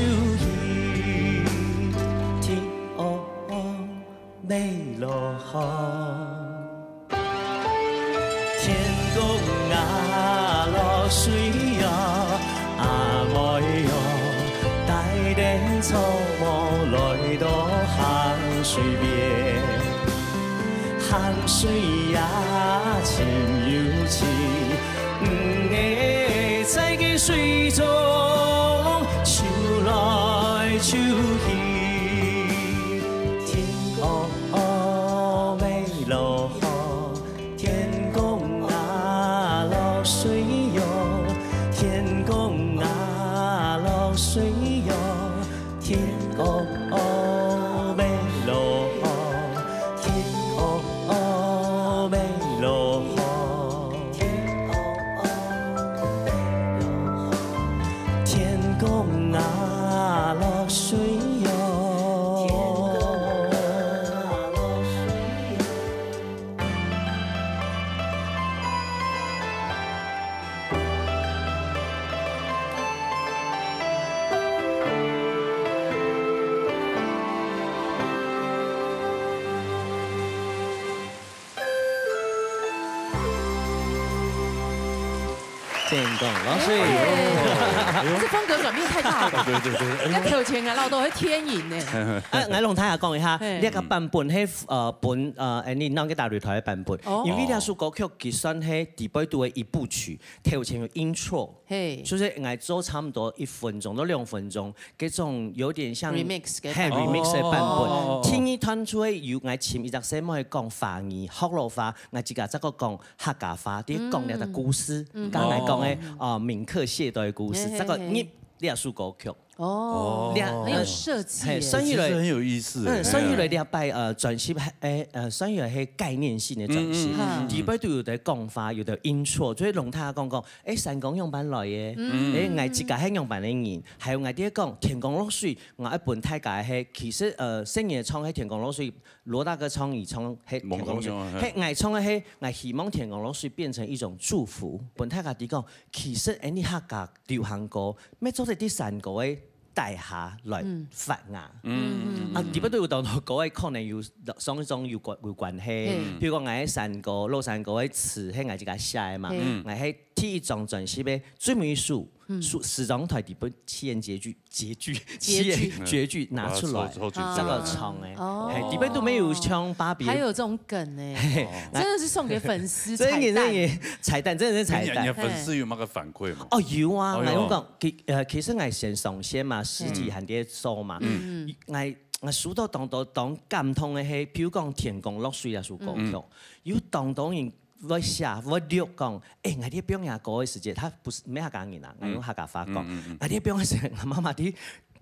天哦哦， 欲落雨。天公啊，落水啊，阿妹喲，帶等草帽來到溪水边，汗水也真有情，毋會在該水中泅來泅去。天烏烏，欲落雨，天公啊，落水喲，天公啊，落水喲。 天烏烏，欲落雨，天烏烏，欲落雨，天烏烏，欲落雨，天公啊，落水喲。 天公落水。哎呦，哎呦。這風格轉變太大了吧？對，對，對，哎呦。該頭前啊，老豆會天影呢。啊，𠊎同大家講一下，嘿。這個版本，係，呃，本，呃，Annie鬧个大擂台个版本。哦。因為這首歌曲佢算係底背肚个一部曲，頭前有intro，嘿。就係𠊎做差不多一分鐘到兩分鐘，該種有點像，remix个，嘿，版本。Remix个版本。哦。第二段就會有𠊎尋一隻細妹講華語、學老話，𠊎自家再過講客家話，在講這個故事，嗯。剛才講个，哦。呃，閩客械鬥个故事，嘿，嘿，再過入這首歌曲。哦，這，很有設計耶。嘿，算起來，其實很有意思耶。嗯，算起來這擺，呃，專輯，誒，呃，算起來係概念性个專輯。嗯，嗯，嗯，嗯。底背肚有在講話，有在intro，就會同大家講講，誒，山歌仰般來个，嗯。誒，𠊎自家係仰般个人，還有𠊎在講天公落水，𠊎愛分大家係，其實，呃，細人仔唱係天公落水，羅大哥唱佢唱係天公落水，無共樣啊，嘿。係𠊎唱个係，𠊎希望天公落水變成一種祝福，分大家知講，其實，誒，你客家流行歌，乜做得在山歌个 底下來發芽。嗯。啊，底背肚有當多歌个可能有，上一種有關，有關係。嗯。比如講，𠊎个山歌，老山歌个詞，係𠊎自家寫个嘛。嗯。𠊎係第一張專輯个最尾一首，嗯。首，時裝台底背七言絕句，絕句，絕句。七言絕句拿出來，哇，好，好，好，再過唱个。哦。嘿，底背肚乜有像芭比。還有這種梗欸。嘿，真的是送給粉絲彩蛋。真的，真的，彩蛋，真的是彩蛋。你，你的粉絲有沒有個反饋嗎？哦，有啊，哦，有。𠊎有講， 其，呃，其實𠊎先上線嘛，實體還在做嘛。嗯。𠊎，𠊎收到當多當感動个係，比如講《天公落水》這首歌曲，嗯。有當多人會寫，會錄講，欸，𠊎在放這歌个時節，佢毋係，毋係客家人啊，𠊎用客家話講，嗯，嗯，嗯。𠊎在放个時節，𠊎媽媽在，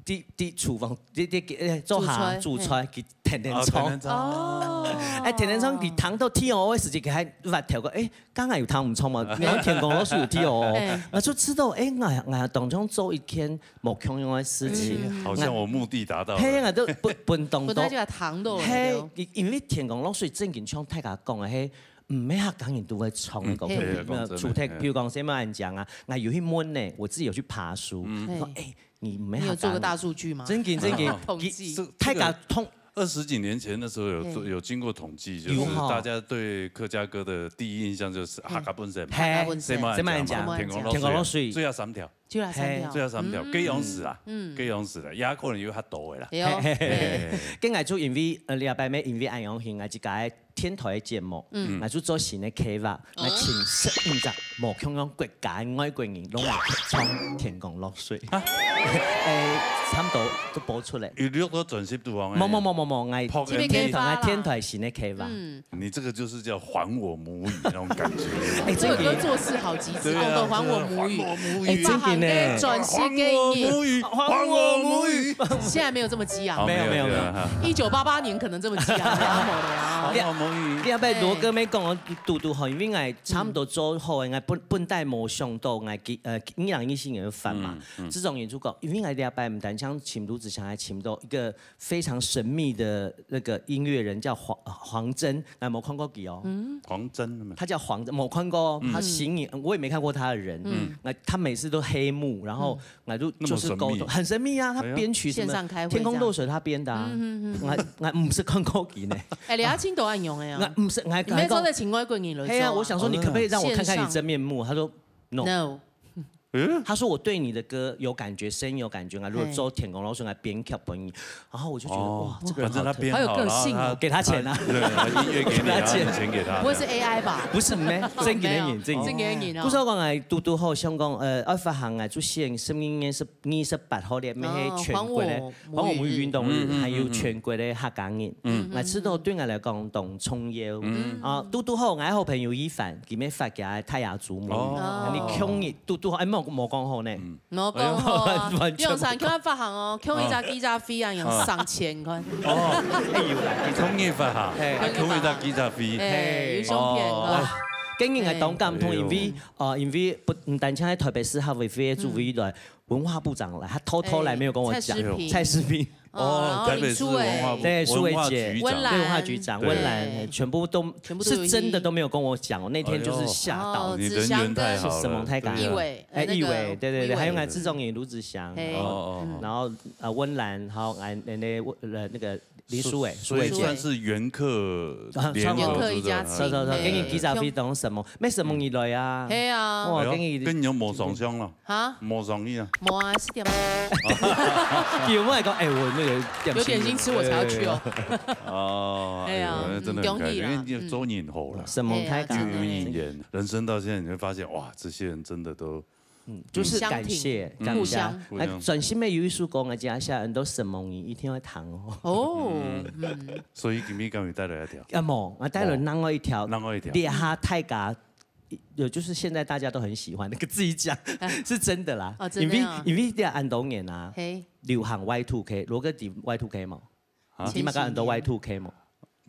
在，在廚房，在，在，呃，做下煮菜，煮菜，嘿。佢天天唱。啊，天天唱。哦。欸，天天唱，佢聽到天黑个時節，佢還發條講，欸， 剛剛有聽毋著嘛，你講天公落水有聽哦。哎。啊，就知道，欸，𠊎，𠊎當中做一件無共樣个事情。嗯。好像我目的達到了。嘿，𠊎都分，分當多。分大家糖豆了，嘿，對。因，因為天公落水正經像大家講个，嘿，毋係客家人都會唱个歌曲。嗯，對，講真的，除忒，嘿。比如講，像恁樣講啊，𠊎有去問呢，我自己有去爬梳，嗯。說，欸， 你沒有做過大數據嗎？真的，真的。統計。其，大家通，二十幾年前的時候有做，嘿。有經過統計，就是大家對客家歌的第一印象就是，嗯。客家本色嘛。嘿，客家本色。這馬恁樣講嘛，這馬恁樣講，天公落水啊，天公落水。最後三條。最後三條。嘿。最後三條，嗯。該樣式啦，嗯。該樣式啦，也可能有較多个啦。對哦。嘿，嘿，嘿。嘿。跟𠊎就因為，呃，禮拜尾因為恁樣形，𠊎自家个 電台个節目，嗯。𠊎就做新个計劃，哦。𠊎請十五隻無共樣國家个外國人，攏來唱天公落水。啊？欸，差不多都播出來。有錄到專輯肚項个？無，無，無，無，無，𠊎，拍電台，電台新个計劃。嗯。你這個就是叫還我母語那種感覺。欸，這個歌做事好極致，對啊，哦，都還我母語。對啊，還我母語。欸，真的呢。放行个轉世給你。還我母語，還我母語。現在沒有這麼激昂。哦，沒有，沒有，沒有。沒有，沒有，哈。一九八八年可能這麼激昂，沒有了啊。 你，你也捌羅哥妹講哦，堵堵吼，因為𠊎差不多做好，𠊎本，本來無想到，𠊎今，呃，二零一四年就發嘛。嗯，嗯。這種演出講，因為𠊎禮拜毋單淨尋盧子祥，還尋到一個非常神秘的那個音樂人，叫黃，黃霑，𠊎無看過佢哦。嗯。黃霑嘛。他叫黃霑，無看過，嗯。他形影，我也沒看過他的人。嗯。那他每次都黑幕，然後 𠊎就，那麼神秘。就是溝通，很神秘啊，他編曲什麼，哎呀。線上開會這樣。天空落水他編的啊。嗯，嗯，嗯。𠊎，𠊎毋識看過佢呢。欸，你也盡多恁樣个啊。𠊎毋識，𠊎，你沒有做在請外國人來做啊？嘿啊，我想說你可不可以讓我看看你真面目？他說，No。No。他说我对你的歌有感觉，声音有感觉啊，如果做天公老师来编曲分你，然后我就觉得哇，这个好特别。反正他编好，给他钱啊，对，音乐给你，给他钱，钱给他，不会是 A I 吧？不是咩，正经个人，正经。正经个人哦。不是我讲哎，嘟嘟好，香港呃，爱发行哎，就先十二月十二十八号咧，咩系全国个黄母运动日，还有全国个客家人，嗯，那知道对我来讲当重要，嗯啊，嘟嘟好，我好朋友一凡，佢咩发给泰雅族母语，哦你共日嘟嘟好，哎，冇冇讲好呢。我讲哦，用上叫发行哦，共一只记者费啊，用上千块。哎有啦，共一发哈，嘿共一只记者费，哎，有相片哦啊。跟人家当感动，哎呦因为呃，因为不，唔单单在台北市客委会主委来，文化部长来，他偷偷来没有跟我讲蔡诗，萍蔡诗萍。哦，台北市文化部对，苏伟文化姐，局长对，文化局长，对文兰，全部都全部都有是真的都没有跟我讲哦。那天就是吓到哦，你人缘太好了，纸箱跟是沈蒙太感一伟，哎，那个一伟，对对对，一伟还有俺志忠也、卢子祥，嘿哦哦哦然后呃温岚，还有俺那那呃那个林书伟，所以书伟姐，算是原客联合，原客一家亲，是是是，给你记者费当沈蒙，没沈蒙你来啊，嘿啊，哇，哎呦给你跟你有无上相了，哈，无上意啊，无啊，是点。有没有讲？哎，我那个有点心吃我才要去哦。哦，哎呀哎呦真的很开心，嗯恭喜啦因为你做影后了。沈蒙太感哎呀真的有有引言，人生到现在，你会发现，哇，这些人真的都就是感谢，互感谢相。那专心妹有一首歌，我家下很多沈蒙你一定要弹哦。哦，嗯，所以今天刚有带来一条，啊，无，我带了另外一条，另外一条列哈泰嘎，有就是现在大家都很喜欢那个自己讲，是真的啦。哦真的啊因为因为这安东年啊，嘿，流行Y two K，罗哥知Y two K嘛？啊你们刚很多Y two K嘛？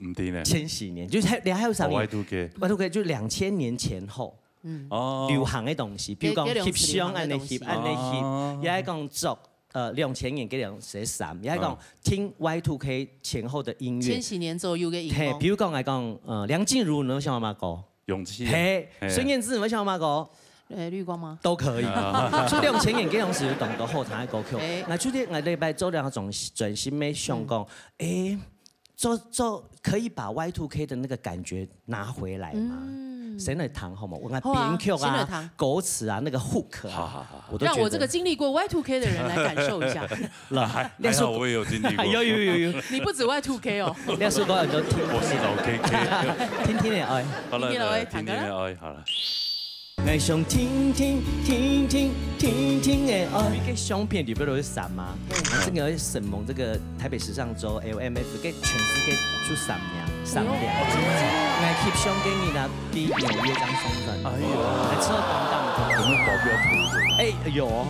唔知呢，千禧年就是还你还有啥？Y two K， ？Y two K 就两千年前后哦，流行的东西，比如讲对翕相安尼翕，流行的东西安尼翕，哦也系讲着呃两千年个两些衫，也系讲听Y two K前后的音乐千。禧年左右个音嘿，乐比，如讲来讲，呃，梁静茹，你有想到吗？歌？勇气，嘿，嘿孙燕姿，你有想到吗？歌？呃，绿光吗？都可以。所以两千年个东西有当多好听的歌曲哎。那最近我礼拜做两种专心妹想讲，哎，做做可以把Y two K的那个感觉拿回来吗？谁来弹好吗？我看好啊编曲啊谁来弹、歌词啊、那个 hook 啊，好好好，我都觉得让我这个经历过Y two K的人来感受一下。还还好我也有经历过，有有有有，你不止Y two K哦，那首歌很多听我是老 K K，听听的哎。好了，听听了来哎弹个啦听听了哎，好了。爱上天天天天天天的爱。一个相片里边都是啥吗？这个沈蒙这个台北时尚周、L M F 跟全世界就三年，三年。来翕相给你呢，第一年约张双转。哎呦，来吃到当当有没有保镖陪着？哎，有哦。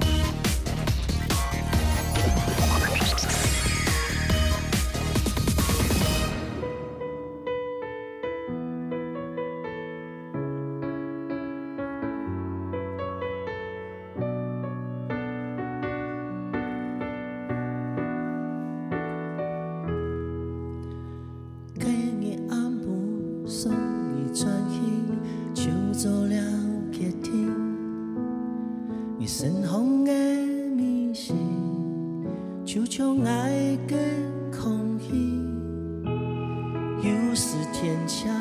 今日暗晡送你轉去，就做了決定。你身上的味緒，就像愛个空氣。有時堅強，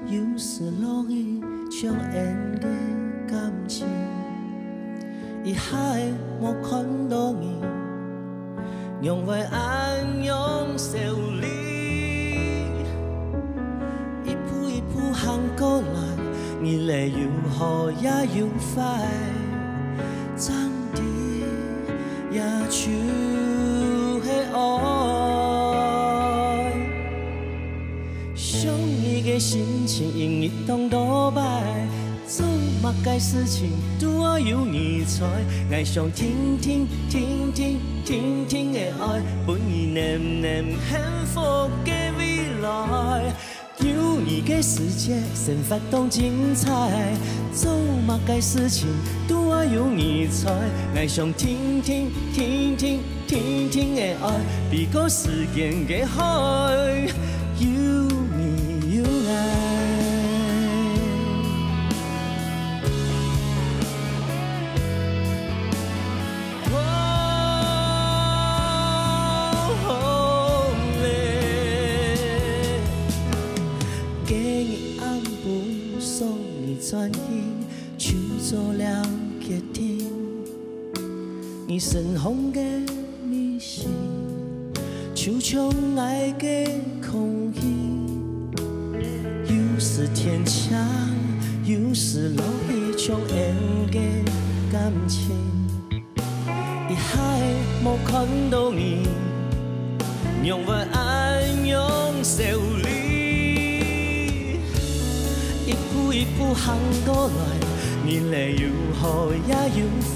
有時落雨，像恩的感情。一下無看到你， 仰會恁樣愁慮？一步一步行過來，日仔有好也有壞，真的也就係愛。想你个心情，一日當多擺， 做麼个事情都愛有你在，𠊎想天天天天天天个愛，分你淰淰幸福个未來。有你个世界，生活當精彩，做麼个事情都愛有你在，𠊎想天天天天天天个愛，比過時間个海，有你有𠊎。 今日暗晡送你轉去，就做了決定。你身上个味緒，就像愛个空氣，有時天晴，有時落雨，像恩个感情。一下無看到你，仰會恁樣愁慮？一步一步行過來，日仔有好也有壞。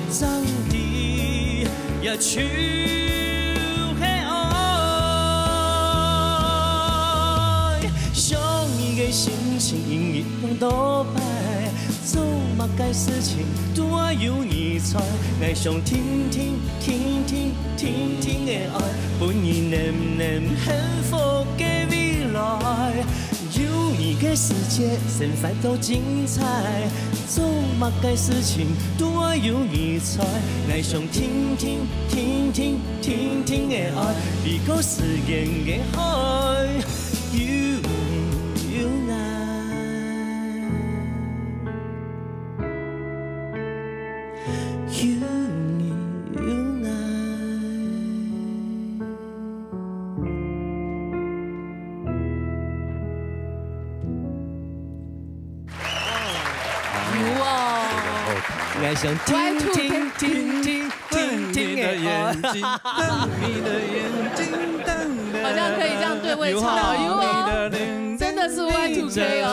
真知也就係愛。想你个心情，一日當多擺，做麼个事情都愛有你在。𠊎想聽聽，聽聽，聽聽个愛，分你能能幸福个未來。 有你个世界，生活多精彩，做麼个事情都愛有你在。𠊎想聽聽，聽聽，聽聽个愛，比過時間个海，有你有𠊎，有你有𠊎。 有哦。𠊎想聽聽，聽聽，聽聽个愛。好像可以這樣對位唱哦，有哦。真的是Y two K哦。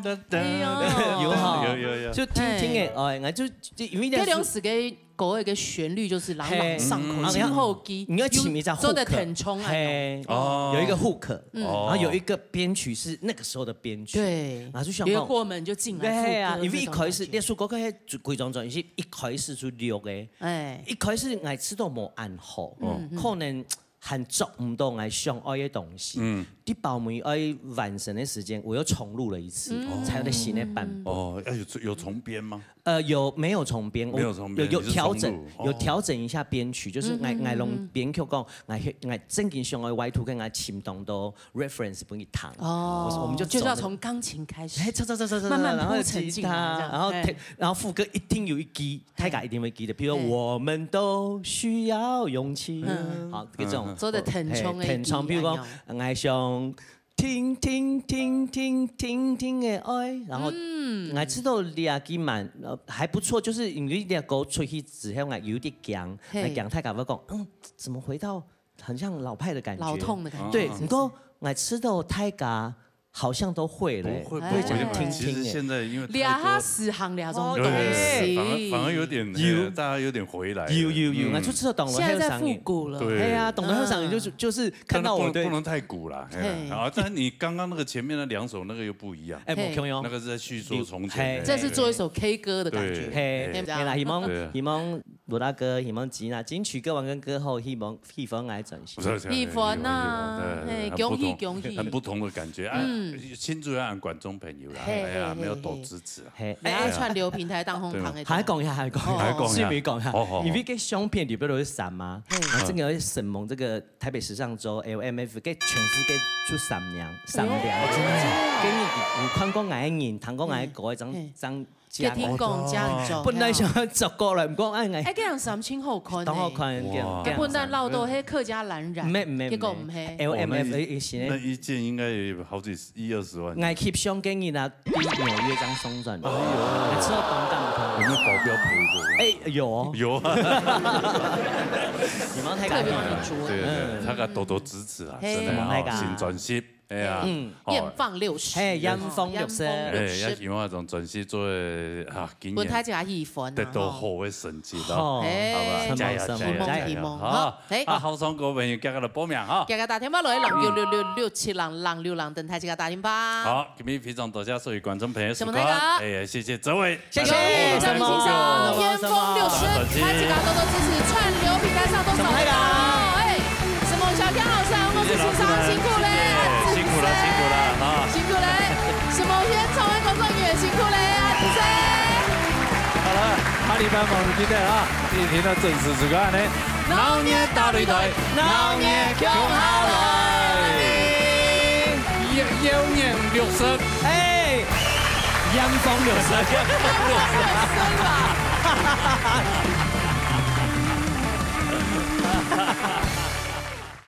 哎喲。有哈。有，有，有。就聽聽个愛，𠊎就，就因為該種時个 歌个旋律就是朗朗上口，嘿。盡好記，你愛尋一隻又做得hook。填充啊。嘿，哦。有一個hook，嗯。然後有一個編曲是那個時候的編曲，對，然後就想到，有一個過門就進來副歌，對啊，因為一開始，這種感覺。那首歌曲係歸張專輯一開始就錄个，哎。一開始𠊎知道無恁好，嗯，嗯。可能還做毋到𠊎想愛个東西，嗯。在包尾愛完成个時間，我又重錄了一次，嗯。才有个新的版本。哦，要有，有重編嗎？ 呃，有，沒有重編，我沒有重編，有，有調整，你是重錄，哦。有調整一下編曲，就是𠊎，嗯，嗯，𠊎攏編曲講，𠊎，𠊎正經想愛Y two K，𠊎尋當多reference分佢聽。哦，我，我們就走那個，就是要從鋼琴開始，嘿，走，走，走，走，走，慢慢鋪陳進來，然後吉他，這樣，然後，嘿。然後副歌一定有一句，大家一定會記得，比如說，嘿。我們都需要勇氣，嗯。好，這種，嗯，嗯。做得填充的嘿，填充，比如講，一句一樣。𠊎想 聽聽聽聽聽聽个愛，然後，嗯。𠊎知道這句蠻，呃，還不錯，就是因為這歌出去之後，𠊎有點驚，嘿。𠊎驚大家會講，嗯，怎麼回到很像老派的感覺？老痛的感覺。對，嗯。不過𠊎知道大家好像都會了，不會，不會，會講聽聽欸。其實現在因為太多這下時行這種東西。對，反而，反而有點，有。呃，大家有點回來了。有，有，有，嗯。𠊎就知道懂了，現在在復古了。對。哎呀，懂了，後生人就是，嗯。就是 看到我，對。但是不能，不能太古啦，嘿啦。嘿。啊，但是你剛剛那個前面那兩首那個又不一樣。哎，嘿。無共樣。那個是在敘說從前。嘿。這是做一首K歌的感覺。對。嘿，嘿，嘿啦，希望，對啊。希望羅大哥，希望吉娜，金曲歌王跟歌后，希望，希望來轉型。不是，不是，喜歡啊，喜歡，喜歡，對，嘿，很不同，恭喜，恭喜。很不同的感覺啊，嗯。新主要觀眾朋友啦，嘿，哎呀，嘿，嘿，沒有多支持啊。嘿，你要串流平台當紅糖的。對啊。還講一下，還講一下，哦。還講一下。順便講一下，好，好，好。因為這個相片裡邊都是閃嘛，嘿。然後這個沈萌這個 台北時尚週，L M F，該全世界就三名，三名。哎喲。今年有看過𠊎个人，聽過𠊎个歌个，正，嘿。正加𠊎。一定講，真重要。本來想要走過來，毋過哎，哎，該樣衫真好看呢。當好看，哇。哎，本來落到彼客家藍染，毋係，毋係，結果毋係。毋係。L M F，哦，那一，哎，哎，是呢。那一件應該也有好幾十，一二十萬。𠊎翕相个人啊， 對紐約正送轉來，哎喲。還吃到當感動。有沒有保鏢陪著？哎，有哦。有。你們太感動了。特別滿足。對，對，對，嗯。大家多多支持啊，嘿。真的啊，嘿。新專輯，哎呀，嗯。哦。艷放六十。嘿，艷放六十。艷放六十。哎，也希望這種專輯做得，啊，今年分大家喜歡啊，得到好的成績咯，吼。好吧，嘿。加油，加油，加油，希望，希望，好。好。 嘿。啊，好，唱歌朋友，大家來報名哈。大家打電話來，零九六六六七零零六零，等待大家打電話。好，今日非常多謝所有觀眾朋友收看。什麼那個？哎，謝謝哲偉。謝謝，帶來好的歌曲。什麼，什麼，什麼。艷放六十，大家多多支持，串流平台上都找得到。什麼那個？哎，什麼小天老師啊，我是欣賞，辛苦嘞，謝謝老師，辛苦了，辛苦了，啊。辛苦嘞。什麼煙草的工作人員，辛苦嘞，啊，謝謝。好了，下禮拜我們見面啊，一定要準時收看呢。 鬧熱大擂台，鬧熱共下來。妖豔六十。哎，艷放六十。艷放六十吧。